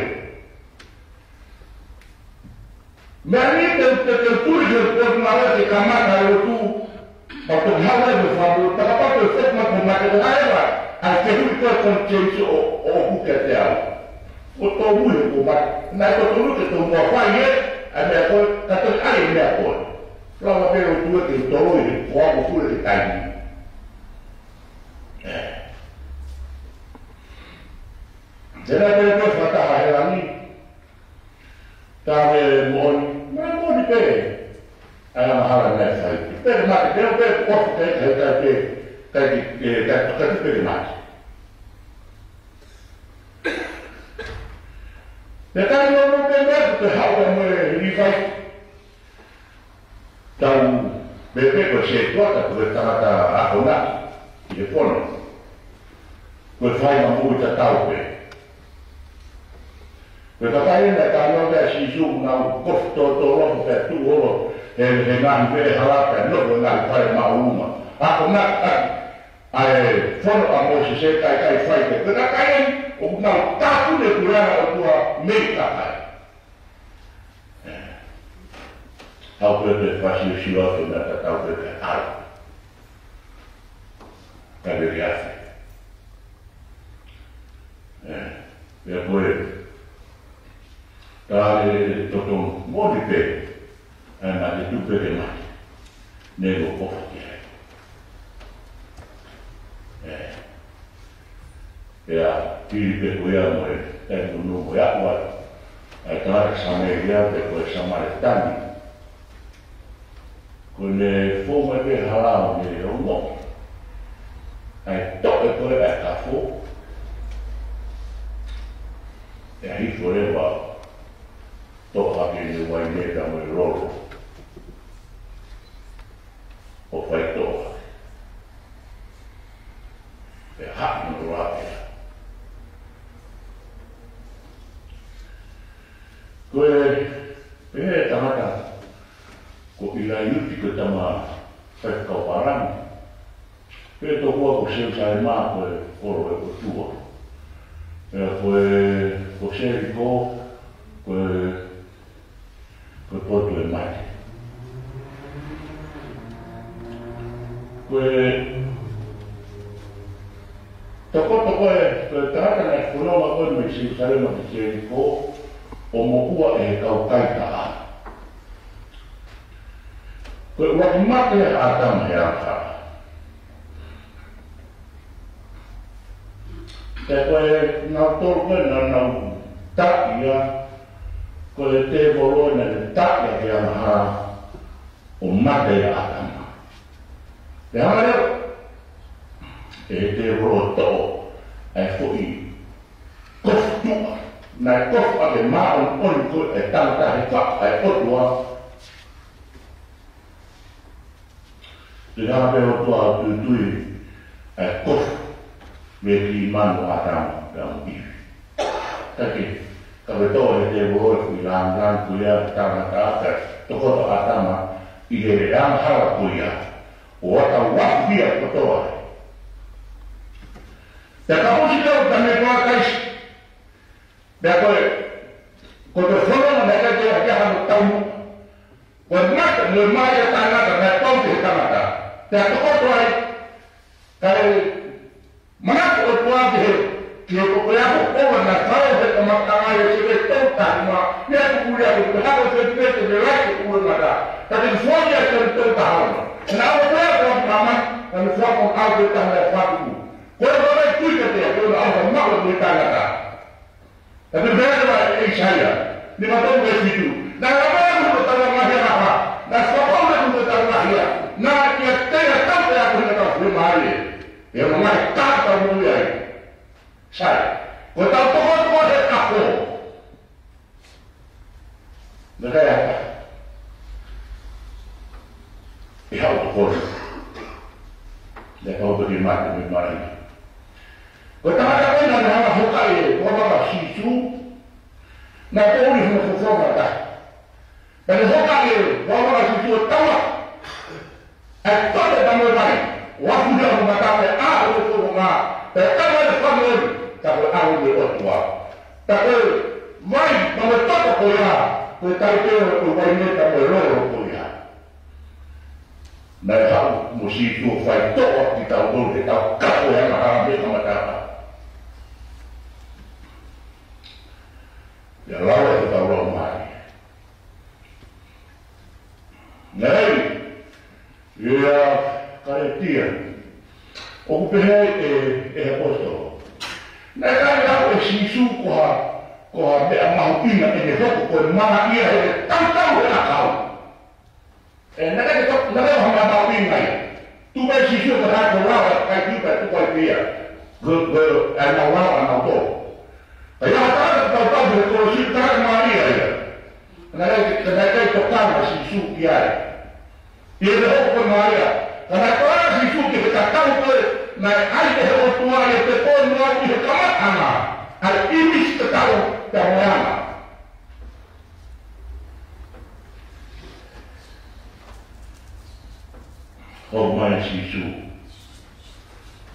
Meʻa ni te, te, te tuli ke, ke mara ke kamata e lotu, ma te hawa e famu, taka pa te fek ma ko ma te hawa, ʻa e ke hui ko e conscience ʻo, ʻo ʻoku ke te au. Ko tō mui ko ma, naʻe ko tō mui ke tō mua fai e, ʻa e meʻa ko, ka te ai e meʻa ko. Flau ma pē lotu e ke tō i he, ko au ko kule ke taimi. ʻE. Tena pē ko fakataha he langi, Ka me moʻoni, me moʻoni pē. ʻA e angahala naʻe fai. Pē ke mate, pē, pē, ʻofa pē, kai, kai pē, kai ki, e, kai, kai pē ke mate. Pea kai no, no, pē, pē, pē, haʻu pē mo e Līvai. Tau pē pē ko e sētuata, ko e tangata akonaki ʻi he fono. Ko e fai ma mui tatau pē. Ko e kakai ena ka nau lea Sīsū nau kofu tōtō loto pea tuʻu holo he, he ngaahi veʻe hala pea nofo he ngaahi fale māʻolunga. Akonaki ʻa e fono ʻa Mōsese kae ʻikai fai pē. Ko e kakai eni ʻoku nau tāpuni e puleʻanga ʻo e ʻOtua mei he kakai. Haʻu pē ke fasiosio atu naʻa tatau pē ke ʻalu. Ka lele afe. ʻE, pea ko e, tā lele toto moʻoni pē, ʻa e mate tuʻu pē ke mate. Ne lo kofa ki ai. ʻE. Pea, pili pē ko ia mo e, taimi nunu mo e aʻu atu. ʻA e tangata Samēlia pe ko e Samēlia tani. Ko ʻene fou mai pē hala ʻo ne ongo. ʻA e toʻo ko ē ʻa e kafo. ʻE hifo leva. Toʻo hake ʻene uaine ka mo e lolo. ʻO fai toʻo. Pea haʻu mo lava pea. Ko e, pehē tangata, ko ʻIlaiuti ko e tama faifekau palani. Pea tokua ko Selusalema ko e kolo ʻo e ʻOtua. Pea ko e, ko Seliko, ko e Ko e potu e mate. Ko e tokoto ko e, ko e tangata naʻe fononga ko ē mei Selusalema ki Seliko, ʻo moʻua ʻe he kau kaitaha. Ko e ʻuluaki mate ʻa ʻĀtama he angahala. Pea ko e nau tolu ko ē naʻa nau taʻi ia, ko e tēvolo naʻa ne taʻi ia he angahala ʻo mate ʻa ʻĀtama. Pea hanga leva ʻe he tēvolo ʻo toʻo ʻa e foʻi kofu tuʻa. Naʻe kofu ʻaki e māʻoniʻoni ko ē ʻa e tangata he faʻu ʻa e ʻOtua. Te hanga pē ʻOtua ʻo tuitui ʻa e kofu mei he kiʻi manu ʻo ʻĀtama pea mo ʻIvi. Ka ke, ka ke toʻo ʻe he tēvolo e foʻi langilangi ko ia ʻa e tangata pea tokoto ʻa ʻĀtama ʻi he angahala ko ia. ʻO ʻatā ua pia kotoa. Pea ka ʻosi leva ʻo tane koa kaisi. Pea ko e, ko e fononga naʻe ʻikai ke ʻi ai hano taumuʻa. Ko e mate, mo e mate ʻa e tangata, naʻe pau ki he tangata. Pea tokoto ai, kae manako ʻOtua ki he, ki he ko e ako ʻoua naʻa fai he kamataʻanga ʻi he sēveni tolu taha nima, ʻi he kuku ia ko e hako sēveni tolu taha nima. Ka te fua ia sēveni tolu taha nima. Naʻa ʻoua ʻe fua ko e mama, ka ne fua ko au ke tana e fatu. Ko e ʻoua ʻe tui kiate ia, ko e ʻoua ʻe maʻu ʻe he tangata. Ka te pehē ʻe ʻAisea, nima tolu veesi fitu. Naʻe ʻomai ʻe he ʻOtua ʻa e tangata ia. Naʻe fakaʻau ʻe he ʻOtua ʻa e tangata ia. Naʻe ʻiate ia ʻa e tautea ko ena ka fue mai ē. ʻE ʻomai ʻa e tangata mo ia ē. Sai. Ko e tau toko toko he ako. Naʻe ʻikai ʻata. ʻE hau tokoni. Naʻe kau pē ke mate mei mali. Ko e tangata ko ena naʻe hanga hokaʻi e, ko e vaka Sīsū, naʻe poʻuli hono fofonga tahi. Naʻe hokaʻi e, ko e vaka Sīsū ʻo taua. ʻA e tote pea mo e vai, ʻo afu ia ʻo mata pea ʻā ʻo fofonga, pea tama e fānau, ka ko e ʻalu ʻe ʻOtua. Ka ko e vai, pea mo e tote ko ia, ko e taʻe pē ʻo e vai nei ka ko e lolo ko ia. Naʻe haʻu mo Sīsū ʻo faitoʻo kitautolu he tau kapo e angahala mei he kamataʻanga. Pea lava e tau lau mai. Naʻe, ia, Kalētia. ʻOku pehē ʻe, ʻe he ʻaposetolo. Naʻe ʻikai lau ʻe Sīsū ko ha, ko ha meʻa mahuʻinga ʻene hoko ko e mana ia he tautau he ʻakau. ʻE, naʻe ʻikai ke, naʻe ʻikai ha meʻa mahuʻinga ia. Tuku ʻe Sīsū ko ha ko lau, ʻikai tuku ʻe tuku ai pē ia. Ko, ko, ʻa e mau lau, ʻa e mau tō. Ka ʻi ai ha taha ʻoku tautau he kolosi, taha Malia ia. Naʻe ʻikai, naʻe ʻikai tokanga Sīsū ki ai. ʻI heʻene hoko ko Malia. Ka naʻe tokanga Sīsū ki he tatau ko ē naʻe ʻai ʻe he ʻOtua ʻiate koe mo au ʻi he kamataʻanga. ʻA e ʻīmisi tatau pea mo e anga. Hoko mai Sīsū.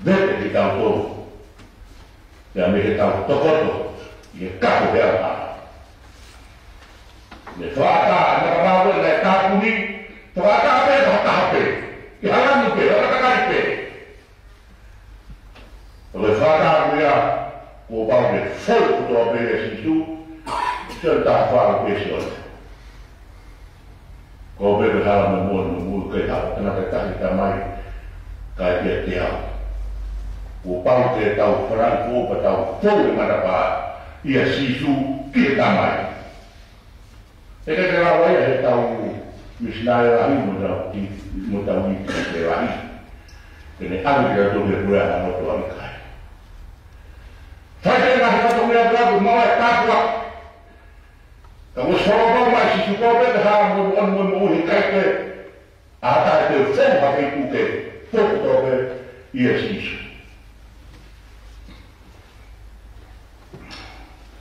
Vete kitautolu. Pea mei he tau tokoto ʻi he kapo he ʻakau. Ne fakaʻatā, ne fakaʻatā, ne tāpuni, fakaʻatā pē, fakaʻatā pē. ʻI he langi pē, ʻo ka kakai pē. Ko e fakaʻatā ia, kuo pau ke fou kotoa pē ʻia Sīsū, Sione taha fā veesi ono. Ko e pehē hala mo moʻoni mo moʻui, ʻikai haʻu ʻa e tangata ki he Tamai, ka ʻiate au. Kuo pau ke tau fanauʻi foʻou pea tau fou e matapā ʻia Sīsū ki he Tamai. ʻE ʻikai ke lava ia ʻe he tau misinale lahi mo e tau ti-, mo e tau iiki lahi. Ke ne ʻave kitautolu ki he puleʻanga ʻo e ʻOtua, ʻikai. Fai pē ngaahi fatongia pea kuo maʻu e tāpuaki. Ka kuo solo pau mai Sīsū, ko e pehē hala mo moʻoni mo moʻui, ʻikai ke ʻata e te fou ha feituʻu ke fou kotoa pē ʻia Sīsū.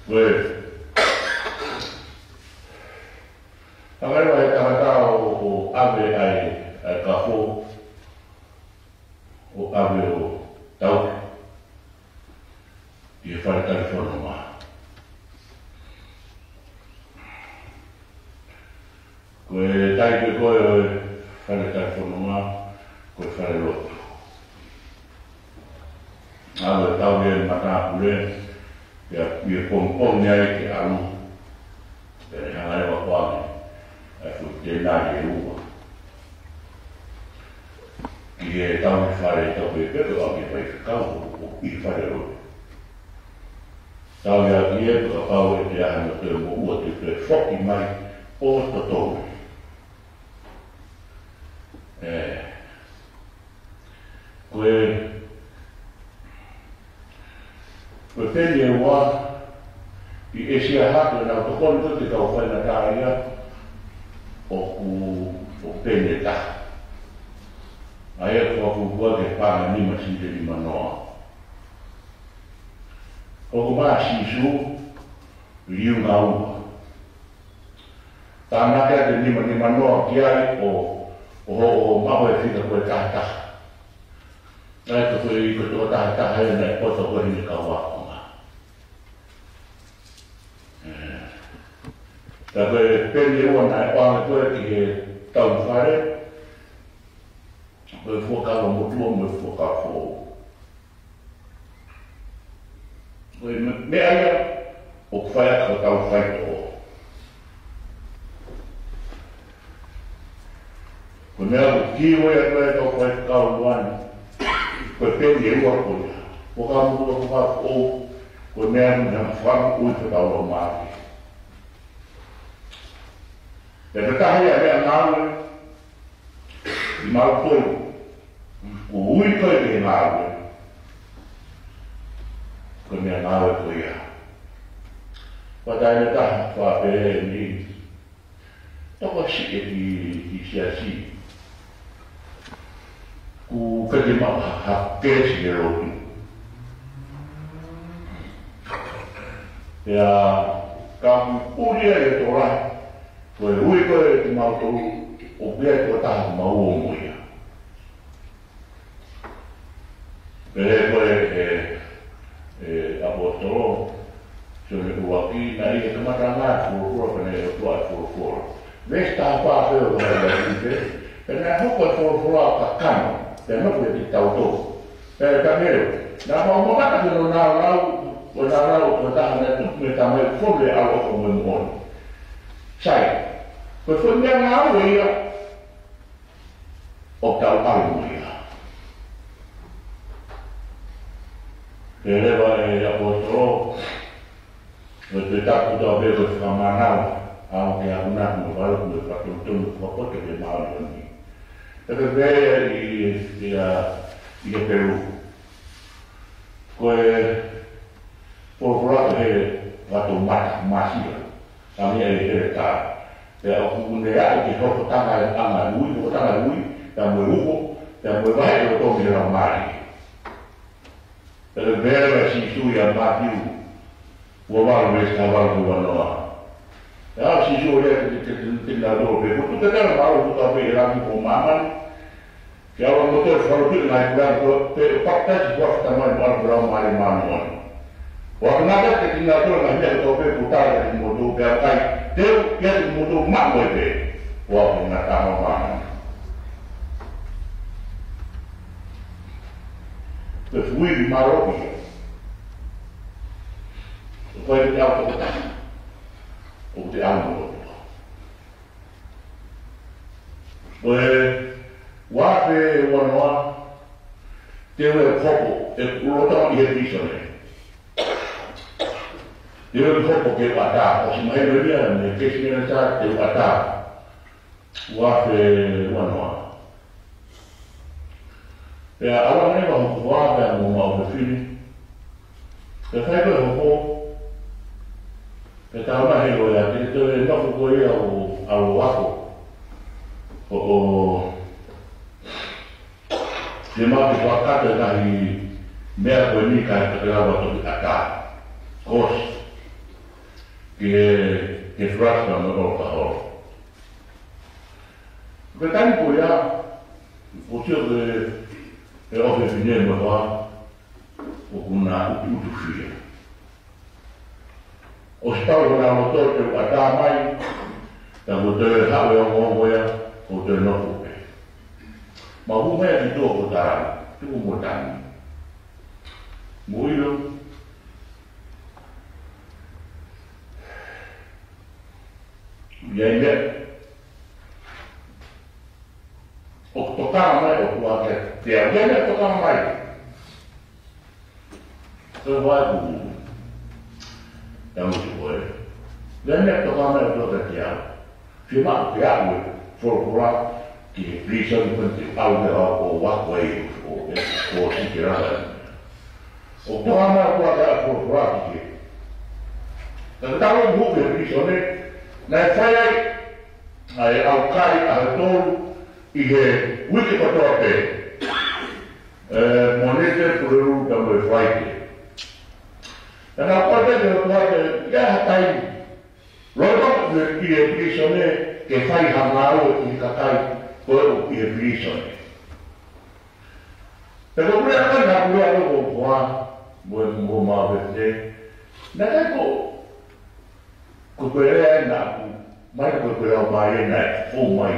Ko e, ʻa e lava ʻe he tangata ʻo, ʻo ʻave ʻa e, ʻa e kafo, ʻo ʻave ʻo tauhi ʻi he fale talifononga. Ko e taipe ko ē ʻo e fale talifononga, ko e fale lotu. ʻAlu ʻo tauhi e matāpule, pea ʻi he pongipongi ai ke ʻalu. Pea ne hanga leva ʻo ʻoange ʻa e foʻi tenali ʻe ua ki he tauhi fale, tauhi pē ko e ʻalu ki he faifekau ʻoku ʻi he fale lotu. Tauhi ʻaki ia, pea kapau ʻe toe ʻi ai hano toe moʻua, te toe foki mai ʻo totongi. ʻE, ko e, ko e peni ʻe ua ʻi ʻĒsia Hatu ʻenau tokoni ko ē ki he kau faingataʻaʻia, ʻoku, ʻoku peni ʻe taha. ʻA ia ko e kua ke paʻanga nima sēniti ʻe nima noa. ʻOku maʻa Sīsū liunga ua. Tānaki atu e nima nima noa ki ai ʻo, ʻo, ʻo maʻu e fika ko e taha taha. Naʻe toko i ko e tokotaha taha ia naʻe poto ko ē ʻi he kau ākonga. Ē. Ka ko e peni ʻe ua naʻe ʻoange ko ē ki he taʻu fale, ko e Fuakava Motuʻa mo e Fuakava Foʻou. Ko e me-, meʻa ia ʻoku fai ʻaki hotau faitoʻo. Ko e meʻa ʻoku kiʻi ʻoku ʻi ai ʻetau faifekau ʻi Nuʻu ni, ko e peni ʻe ua ko ia. Fuakava Motuʻa, Fuakava Foʻou, ko e meʻa ʻoku ne hanga ʻo fakamoʻui hotau laumālie. Pea ko e taha ia e meʻangāue ʻi mautolu ʻoku ui ko ē ki he ngāue, ko e meʻangāue ko ia. Pea taimi ʻe taha ʻoku pehē ʻe he niʻihi, tokosiʻi e kiʻi, kiʻi siasi, ʻoku ʻikai ke maʻu ha, ha kelesi he lotu. Pea ka mou puli ai e tokolahi, ko e ui ko ē kimautolu, ʻoku ʻi ai e tokotaha ʻoku mau ō mo ia. Pehē ko ē ʻe he, ʻe he ʻaposetolo Sione ʻUluaki, naʻe ʻi he kamataʻanga e folofola, pea naʻe ʻi he ʻOtua e folofola. Veesi taha fā pē ʻo e vahe ʻuluaki pē, pea naʻe hoko e folofola ʻo kakano, pea naʻe ʻi ai kitautolu. Pea, pea mele, naʻa mau mamata ki hono nāunau, ko e nāunau ʻo e tokotaha naʻe tupu mei he Tamai, fonu e ʻaloʻofa mo e moʻoni. Sai, ko e foʻi meʻangāue ia ʻoku tau ʻalu mo ia. Pehē leva ʻe he ʻaposetolo, ko e Tohi Tapu kotoa pē ko e fakamānava, ʻa e ke akunaki mo e valoki mo e fakatonutonu, fakapoto ki he māʻoniʻoni. Pea ko e pehē ʻi, ʻi, ʻa, ʻi he Hepelū, ko e folofola ko ē he fakatomala, Māsia, ʻa ia ʻe he heletā. Pea ʻoku ne aʻu ki he hokotaha ʻanga ʻo e ui, hokotaha ʻanga ʻo e ui, pea mo e uho, pea mo e vaheʻi ʻo e loto mei he laumālie. Pea ko e pehē leva ʻe Sīsū ʻia Mātiu ua valu veesi taha valu ki he ua noa. Pea ʻalu ʻa Sīsū ʻo lea ki he, ki he, ki he, ki he kinautolu pē, Ko e tuku ʻa e tala mālohi kotoa pē ʻi he langi mo māmani, ke ʻalu ʻa kimoutolu ʻo fakalutuʻi e ngaahi puleʻanga kotoa pē, ʻo papitaiso ʻi he huafa ʻo e Tamai mo e ʻAlo mo e Laumālie Māʻoniʻoni. ʻO ʻoatu ʻa kinautolu ʻa e ngaahi meʻa kotoa pē kuo u tala kiate kimoutolu, pea ʻoku ʻikai te u, kiate kimoutolu maʻu ai pē, ʻo aʻu ki he ngataʻanga ʻo māmani. Ko e fuʻu ivi mālohi ia. ʻOku ʻikai ke te ʻalu tokotaha. ʻOku te ʻalu mo e ʻOtua. Ko e ua afe ua noa, te u hopo, ʻeku lolotonga ʻi he pilīsone. Te u hopo ke u ʻatā, ʻosi mahino ia mei he case manager, te u ʻatā. Ua afe ua noa. Pea ʻalu ange leva hoku hoa pea mo hoku fefine. Pea fai ko ē hopo. Pea talamai ʻe he loea, te ke toe nofo koe ia ʻo ʻalu ʻo ako. ʻO, ʻo, ke mau ke fakakakato e ngaahi meʻa ko eni kae ʻikai ke lava toki ʻatā. Kosi. Ke, ke flash pea mo e ʻolokaholo. Ko e taimi ko ia, ʻoku ou sio ki he, ki he ʻofefine mo e hoa, ʻoku na ʻutuʻutu fia. ʻOsi tau ko na loto te u ʻatā mai, ta ko te haʻu e ongoongo ia, ko te nofo pē. Mau hū mai ki tuʻa ko Tara, tuku mo tangi. Mo ʻilo, ʻi ai meʻa ʻoku tokanga mai ʻOtua kiate au. ʻI ai meʻa ʻoku tokanga mai. Ko e hoa ʻoku tangutu ko ē. ʻI ai meʻa ʻoku tokanga mai ʻOtua kiate au. Fiemaʻu ke aʻu e folofola ki he pilīsone ko eni, te u ʻalu ai ʻo ako ai ʻo, ʻo, ʻo siki lava. ʻOku tokanga mai ʻOtua ke aʻu e folofola ki he. Ka ko e taimi ʻoku ou ʻi he pilīsone, naʻe fai ai ʻa e ʻaukai ʻaho ʻe tolu ʻi he uike kotoa pē. Ē, Mōnite, Pulelulu pea mo e Falaite. Pea naʻa ku pehē ki he ʻOtua, ʻi ai ha taimi, lolotonga ʻi he, ʻi he pilīsone, ke fai ha ngāue ki he kakai ko ē ʻoku ʻi he pilīsone. Pea ko e lea ko ē naʻa ku lea ko ē ko e hoa, mo e, mo e mau fefine. Naʻe ʻikai ko, ko e lea ʻe naʻa ku, mai ko e lea mai ʻe naʻe fou mai,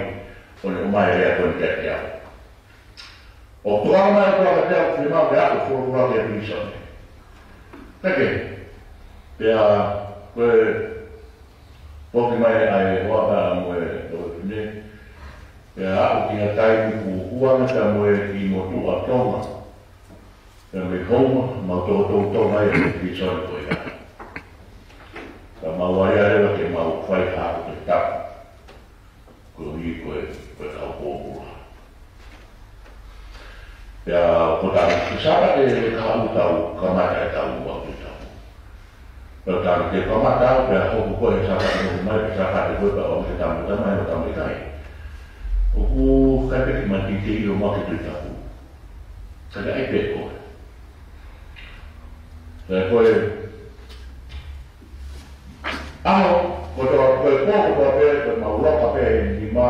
ʻo ne ʻomai e lea ko eni kiate au. ʻO toa mai ko ē kiate au, fiemaʻu ke aʻu ʻo folofola ki he pilīsone. Pea ke, pea ko e, foki mai ʻa e hoa pea mo e, mo e fefine. Pea aʻu ki ha taimi kuo ʻoange pea mo e kiʻi motuʻa Tonga. Pea mei Houma, mau toutou Tonga ia ki he pilīsone ko ia. Ka mau ʻai leva ke mau fai ha ako Tohi Tapu. Koeʻuhi ko e, ko e kau pōpula. Pea ko e taimi ko ē Sāpate ʻe kahaʻu tau kamata ʻetau ako Tohi Tapu. Pea taimi te u kamata au, pea hoko ko ē he Sāpate ʻe ua mai, pea Sāpate ko ē pea ʻoange ke tau mai, tau mai, tau mai kai. ʻOku ʻikai pē ke ma kiʻi ʻilo mai ki he Tohi Tapu. Ka ʻikai pē ko ē. Pea ko e ʻaho, ko e toa, ko e pō, ko e toa pē, ko e mau loka pē he nima,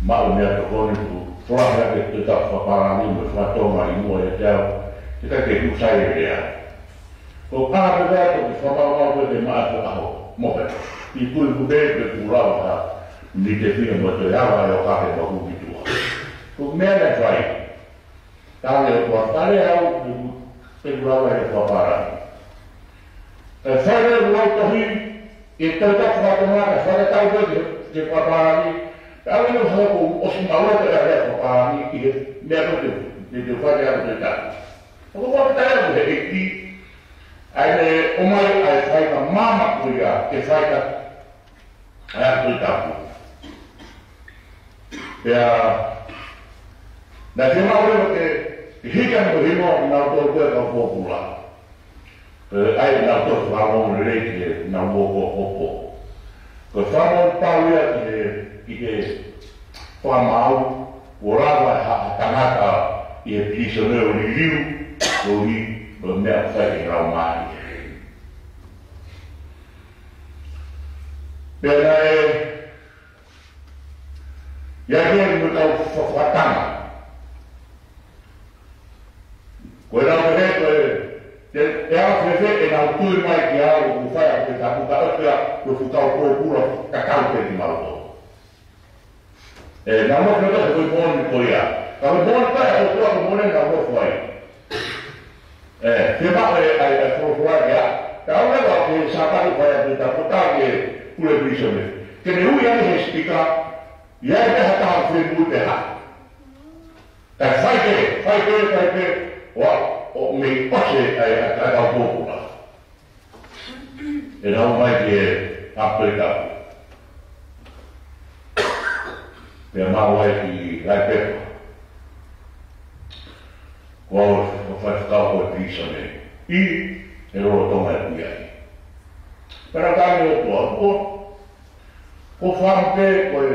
maʻu meʻatokoni, kuo folahi ʻaki e Tohi Tapu fakapālangi mo e fakatonga ʻi muʻa ʻiate au, ʻikai ke u sai e lea. Ko e pā pē ko ē, ko e fakamaumau pē ke maʻu e ʻaho, mo pē. ʻI kui ku pē, pe kuo lava ha miniti ʻe fiha mo toe ava ai ʻo kake mo u ki tuʻa. Ko e meʻa naʻe fai. Tau lea ʻo fakapale au, ʻi he kuo lava e fakapālangi. Kae fai leva e lau tohi, ʻi he Tohi Tapu fakatonga, kae fakatatau pē ki he, ki he fakapālangi. Kae ʻalu ʻo hoko ʻosi maua pē ʻa e lea fakapālangi, ʻi he meʻa ko ē te, te, te fai ʻa e Tohi Tapu. ʻOku ou fakataipe au he ʻEiki, ʻa ʻene ʻomai ʻa e faingamālie ko ia, ke fai ʻa e ako Tohi Tapu. Pea, naʻe fiemaʻu leva ke, ke hiki ange ko e hingoa ʻo kinautolu ko ē kau pōpula. Pea ʻai ʻenautolu fakaongoongo lelei ki heʻenau ō ko ē ʻo pō. Ko e fakamoʻoni pau ia ki he, ki he fakamaau, kuo lava ha, ha tangata ʻi he pilīsone ʻo liliu, koeʻuhi ko e meʻa ʻoku fai ki he laumālie. Pea naʻe, ʻi ai pē mo e kau fa-, fakatanga. Ko e lau pehē ko e, te, te au fēfē ʻenau tui mai kiate au ʻoku fai ʻa e Tohi Tapu ka ʻoku ʻi ai e fuʻu kau pōpula tatau pē kimautolu. ʻE, nau nofo ʻi he moʻoni ko ia. Ka ko e moʻoni ko ia, ko e ʻOtua ko e moʻoni naʻa nau nofo ai. ʻE, te maʻu e, ʻa e, ʻa e folofola ia. Ka ʻoku lava ke Sāpate fai ʻa e Tohi Tapu, ko e tau ke pule pilīsone. Ke ne ui ange he sipika, ʻi ai pē ha taha ʻoku fie moʻui pe hā. Kae fai pē, fai pē, fai pē, ʻo, ʻo mei ʻose ʻa e, ʻa e, ʻa e kau pōpula. ʻEnau ō mai ki he ako Tohi Tapu. Pea mau ō ai ki Laepepa. Ko au ko e faifekau ko ē pilīsone. ʻI he lolotonga ʻeku ʻi ai. Pea naʻe ʻikai ke u ʻilo ʻe au, ko, ko e fāmili pē, ko e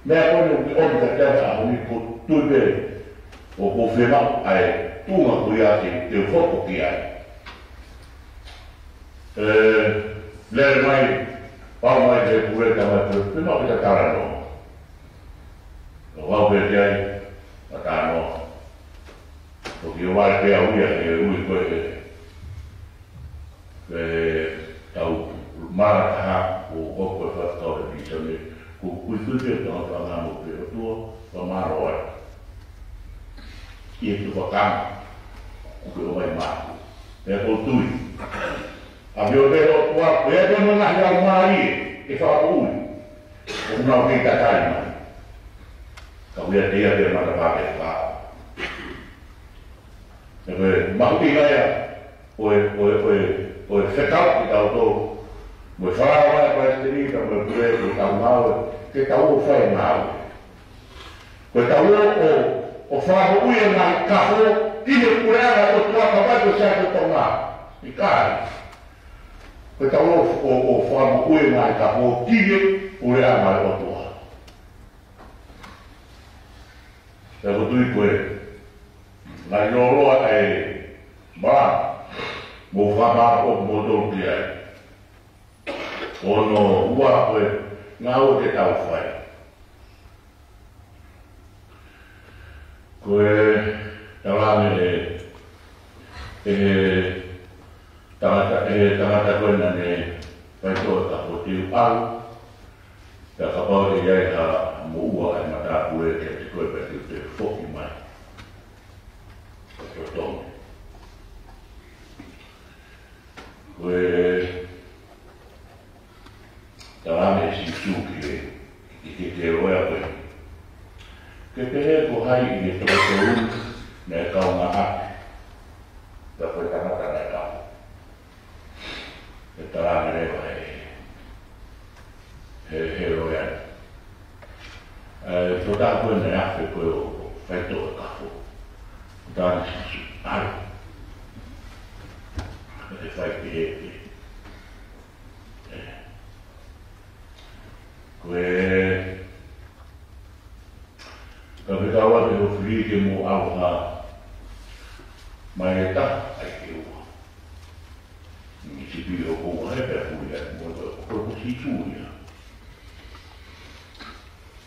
meʻa ko eni ʻoku ʻomi kiate au he ʻaho ni, ʻoku ou tui pē ʻoku ou fiemaʻu ʻa e tuʻunga ko ia ke, ke u hoko ki ai. ʻE, lele mai, pau mai he pule, tau mai pule, fiemaʻu ke ta talanoa. ʻO kau pē ki ai, ta talanoa. ʻOku ou vale pē au ia, he ui ko ē, ʻe, tau mara taha, ʻo, ʻo ko e faifekau he pilīsone, ʻoku ou kuikui pē, tau talanoa mo e ʻOtua, fakamālō ai. ʻI he tufakanga, ʻoku ke ʻomai maʻaku. Pea ʻoku ou tui. ʻAfio pē ʻOtua, ko ia te mo ngaahi laumālie, ʻe fakamoʻui. ʻOku nau kei tatali mai. Ka ʻoku ʻiate ia pē matapā ke fakaaʻu. ʻE ko e mahuʻinga ia, ko e, ko e, ko e, ko e fekau kitautolu. Mo e fakaava ʻa e palesiteni, ka mo e pule, ko e tau ngāue, ke tau ō fai ngāue. Ko e tau ō ʻo, ʻo fakamoʻui e ngaahi kafo, ki he puleʻanga ʻo e ʻOtua ka ʻoku ʻikai ko Siasi ʻo Tonga. ʻIkai. Ko e tau ō ʻo, ʻo fakamoʻui e ngaahi kafo, ki he puleʻanga ʻo e ʻOtua. Pea ʻoku ou tui ko e ngaahi lōloa ʻa e mā, mou fakamālō kimoutolu ki ai. Hono ua ko e ngāue ke tau fai. Ko e, ʻE, ʻe he tangata, ʻe he tangata ko ena naʻe faitoʻo e kafo, te u ʻalu, pea kapau ʻe ʻi ai ha moʻua ʻa e matāpule kiate koe pea te u toe foki mai ʻo totongi. Ko e tala ange ʻe Sīsū ki he, ki he, ki he loea ko ē. Ke pehē ko hai ʻi he toko tolu naʻe kaungā ʻapi, pea ko e tangata naʻe kafo. Ke tala ange leva ʻe he, he, he loea. ʻE, tokotaha ko ē naʻe afe ko ē ʻo faitoʻo e kafo. Tala ange ʻe Sīsū, ʻalu. Ke fai pehē pē. Ko e, ka fekau atu ho fili ke mo ʻalu hā, mai e taha, ʻai ke ua. Ni sipi o ko ua he pea puli ai mo ko ko Sīsū ia.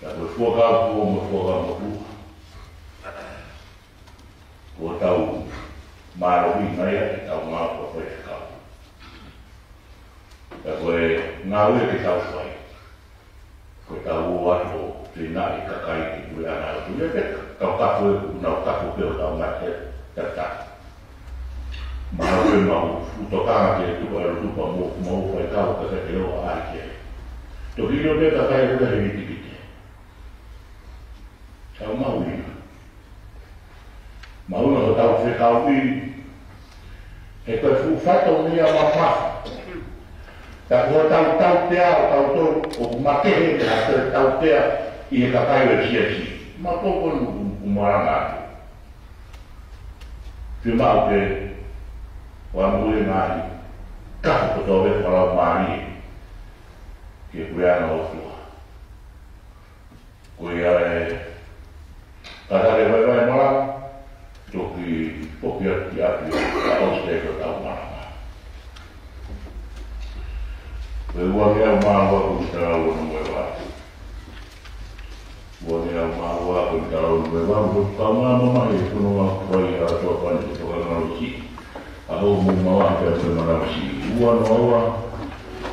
Ka ko e fuakava foʻou mo e fuakava motuʻa. Ko ʻetau mālohi mai ʻa ʻetau ngāue ko e faifekau. Ka ko e ngāue ke tau fai, ko ʻetau ō atu ʻo feinaʻi e kakai ki he puleʻanga ʻo e ʻOtua, pea kau kafo ē, ʻoku nau kafo pē ʻo tau ngāue ʻe taha. Mahalo pē ʻoku mau fuʻu tokanga ki he tupa ʻa e lotu pea mo, mo faikau ka ke ō ai ke. Toki ʻilo pē kakai ʻoku ʻi ai e vitiviti. Tau mahuʻinga. Mahuʻinga hotau fekauʻi, he ko e fuʻu fatongia mamafa. Ka ko hotau tautea ʻo tautolu, ʻoku makehe ʻa e tautea ʻi he kakai ʻo e siasi. Ma poko nu u, u malanga atu. Fiemaʻu ke, ʻo amu e ngaahi, kafu kotoa ʻo e fakalaumālie. Ke puleʻanga ʻo e ʻOtua. Ko ia e, ka tale vaivai mala, toki foki atu ki ʻapi ʻo ʻosi te ko tau mana. Ko e ua ngeau mā ua ko e mitala ono mo e valu. Ua ngeau mā ua ko e mitala ono mo e valu, ko e kaungā mamahi e fononga ʻoku fai ʻi he Lotofale Tokanga Loi Siʻi. ʻAho mo e mavahe pea mo e manavasiʻi. Ua noa ua,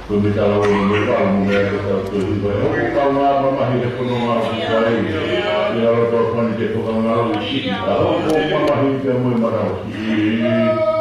ko e mitala ono mo e valu mo e meʻa ke tau toe hiva. ʻE hoko kaungā mamahi he fononga ʻoku fai ʻi he Lotofale Tokanga Loi Siʻi. ʻAho mo e mavahe pea mo e manavasiʻi.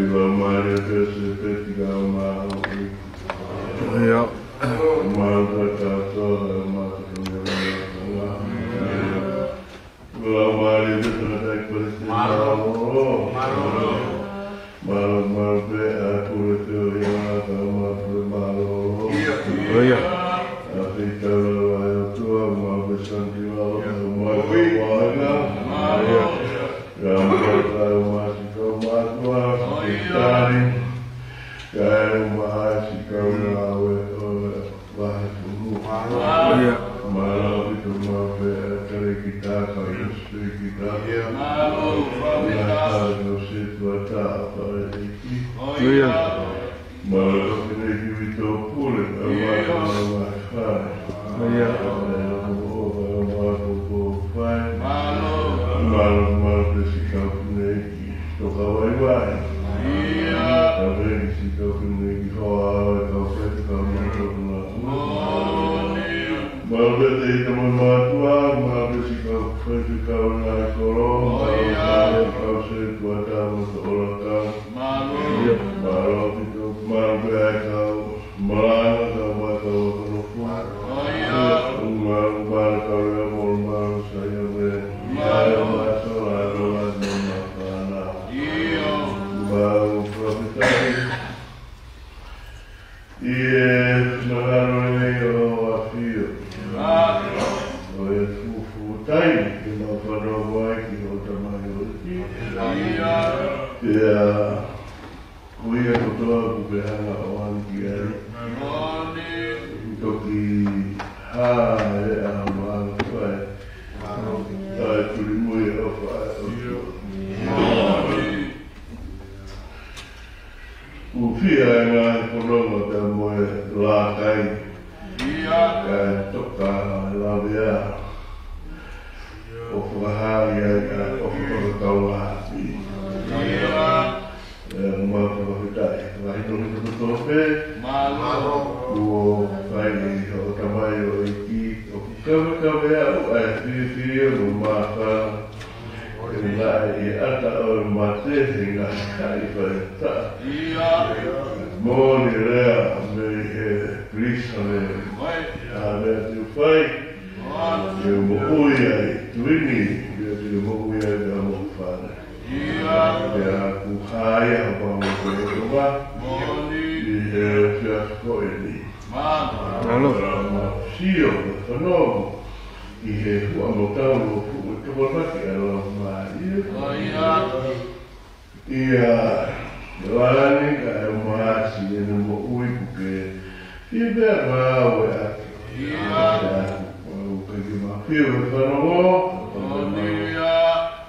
Laumālie pē se peti ka o maʻu. ʻIo. Mālō pē ka o tō, mālō pē ka o tō. Laumālie pē ka o tō, mālō. Mālō, mālō pē ʻa e pule pē ʻo ia ka o maʻu pē mālō. ʻIo. ʻA e fei tau la ʻa e ʻOtua, mālō pē santi la, mālō pē ʻa e ʻOtua. ʻIo. Ka o maʻu pē ʻa e māsi ka o maʻu pē ʻa e tali. Ka e māsi ka o maʻu pē ʻa e vahe funu. ʻIo. Mālō ʻaupito, mālō pē ʻa e kale ki tā ka i ʻosi pē ki tā. ʻIo. Mālō pē ʻa e kau setuata ʻa e ʻEiki. ʻIo. Mālō pē ʻa e kiʻi vito pule, ʻa e māsi ka o maʻu pē. ʻIo. Mālō, mālō pē siʻi kau fefine ʻi Tokavaivai. ʻIo. Kau fefine siʻi kau fefine ʻi Hoa, kau fefine kau mātuʻa. Mālō pē ʻa e tama mātuʻa, mālō pē siʻi kau fefine kau ngaahi kolo, mālō pē siʻi kau setuata mo Toʻolaka. Mālō. Mālō ʻaupito, mālō pē ʻa e kau malanga, kau mātuʻa, kau nofo. ʻIo. Mālō, mālō kau lea mo mālō Saione. ʻIo. Mālō mātuʻa, mālō mātuʻa, mālō fānau. ʻIo. Mālō fakafetaʻi. ʻI he finangalo lelei ʻo e ʻAfio. ʻO e fufuta ke mau fanongo ai ki hoʻo tamaioʻeiki. Pea ko ia kotoa kuo ke hanga ʻo ʻoange ki ai. Toki hā e ʻaho mālohi ʻa e tuli mo e ʻofa ʻa e ʻOtua. Kuo fiha e ngaahi fononga pea mo e lākai. Kae toka e lavea ʻo fakahā ai ʻa e ʻofa fakakaungāʻapi. ʻE, mau fakafetaʻi. Fakahinohino kotoa pē. Kuo fai ʻe hoʻo tamaioʻeiki ʻoku kavekaveʻi ʻa e fiefia mo e māfana. ʻE naʻe ʻi he ʻata ʻo e mate he ngaahi faingataʻa. Moʻoni lea mei he pilīsone. ʻA e meʻa te u fai, te u moʻui ai, tuʻunga ni, te u moʻui ai, te u moʻui fale. Pea kuo hā ia ʻa e pāmu ko e ʻOtua ʻi he efiafi ko eni. Mālō. Mau sio mo fanongo ʻi he huʻa mo e tau ʻo e fuʻu tokonaki ʻa e Laumālie. ʻIa, ʻi he lani ka e māsi ʻene moʻui kuo ke fie pea ngāue ʻaki. ʻIa. Pea kuo ke mau fie mo fanongo. Haleluia.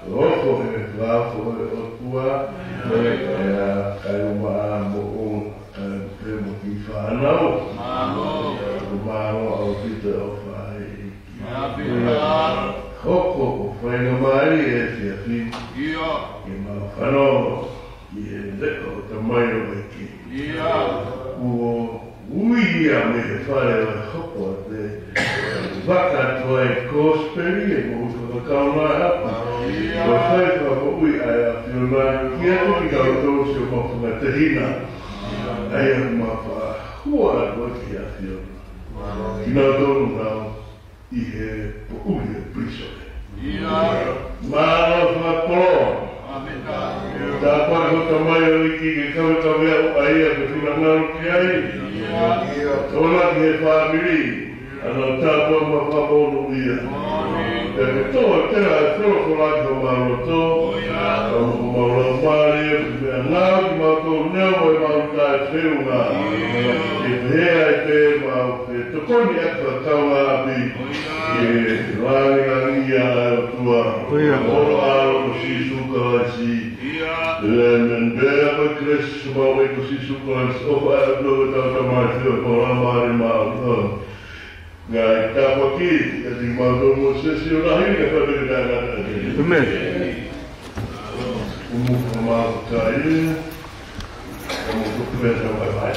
Loko he fafo ʻo e ʻOtua. ʻIa. Pea kae ʻumaʻā moʻunga, kae pē mo e kiʻi fānau. Mālō. Mālō ʻaupito ʻofa ʻa e ʻEiki. Hoko ʻo faingamālie ʻa e efiafi ni ke mau fanongo ʻi he leʻo ʻo e tamaioʻeiki. Kuo ui ia mei he fale ʻo e hopo ʻo e vaka atu ʻa e kosipeli ʻi he moʻui fakakaungāʻapi. Ko e fai fakamoʻui ʻa e ʻAfiona kiate kitautolu siʻomou fanga tehina. ʻA ia ʻoku mau fakahua atu ki he ʻAfiona kinautolu ʻoku nau ʻi he poʻuli ʻo e pilīsone. Mālō fakapō. Tāpuaki hoʻo tamaioʻeiki ke kavekaveʻi ʻa ia ʻoku ke finangalo ki ai. Tokanga ki he fāmili, ʻa hono tāpuaki mo e fakamonūʻia. Pea ke tō ʻa e folofola ki homau loto, ka mo homau laumālie, ke meʻangāueʻaki kimautolu neongo ʻemau taʻefeʻunga. Ke pehē ai pē mau fetokoniʻaki fakakaungāʻapi ke langilangiʻia ʻa e ʻOtua. Ko e ʻAlo ʻo Sīsū Kalaisi. ʻĒmeni. Pea ko e kelesi ʻa hotau ʻEiki ko Sīsū Kalaisi, ʻofa ʻa e ʻOtua ko e Tamai, feohi ʻa e Laumālie Māʻoniʻoni, ngaahi tāpuaki, ʻiate kimautolu mo e sēsio lahi ni kae fai pē ke taʻengata. ʻĒmeni. Kuo mou fakamālō ʻaupito. Kuo mou tuku pē ʻetau vaivai.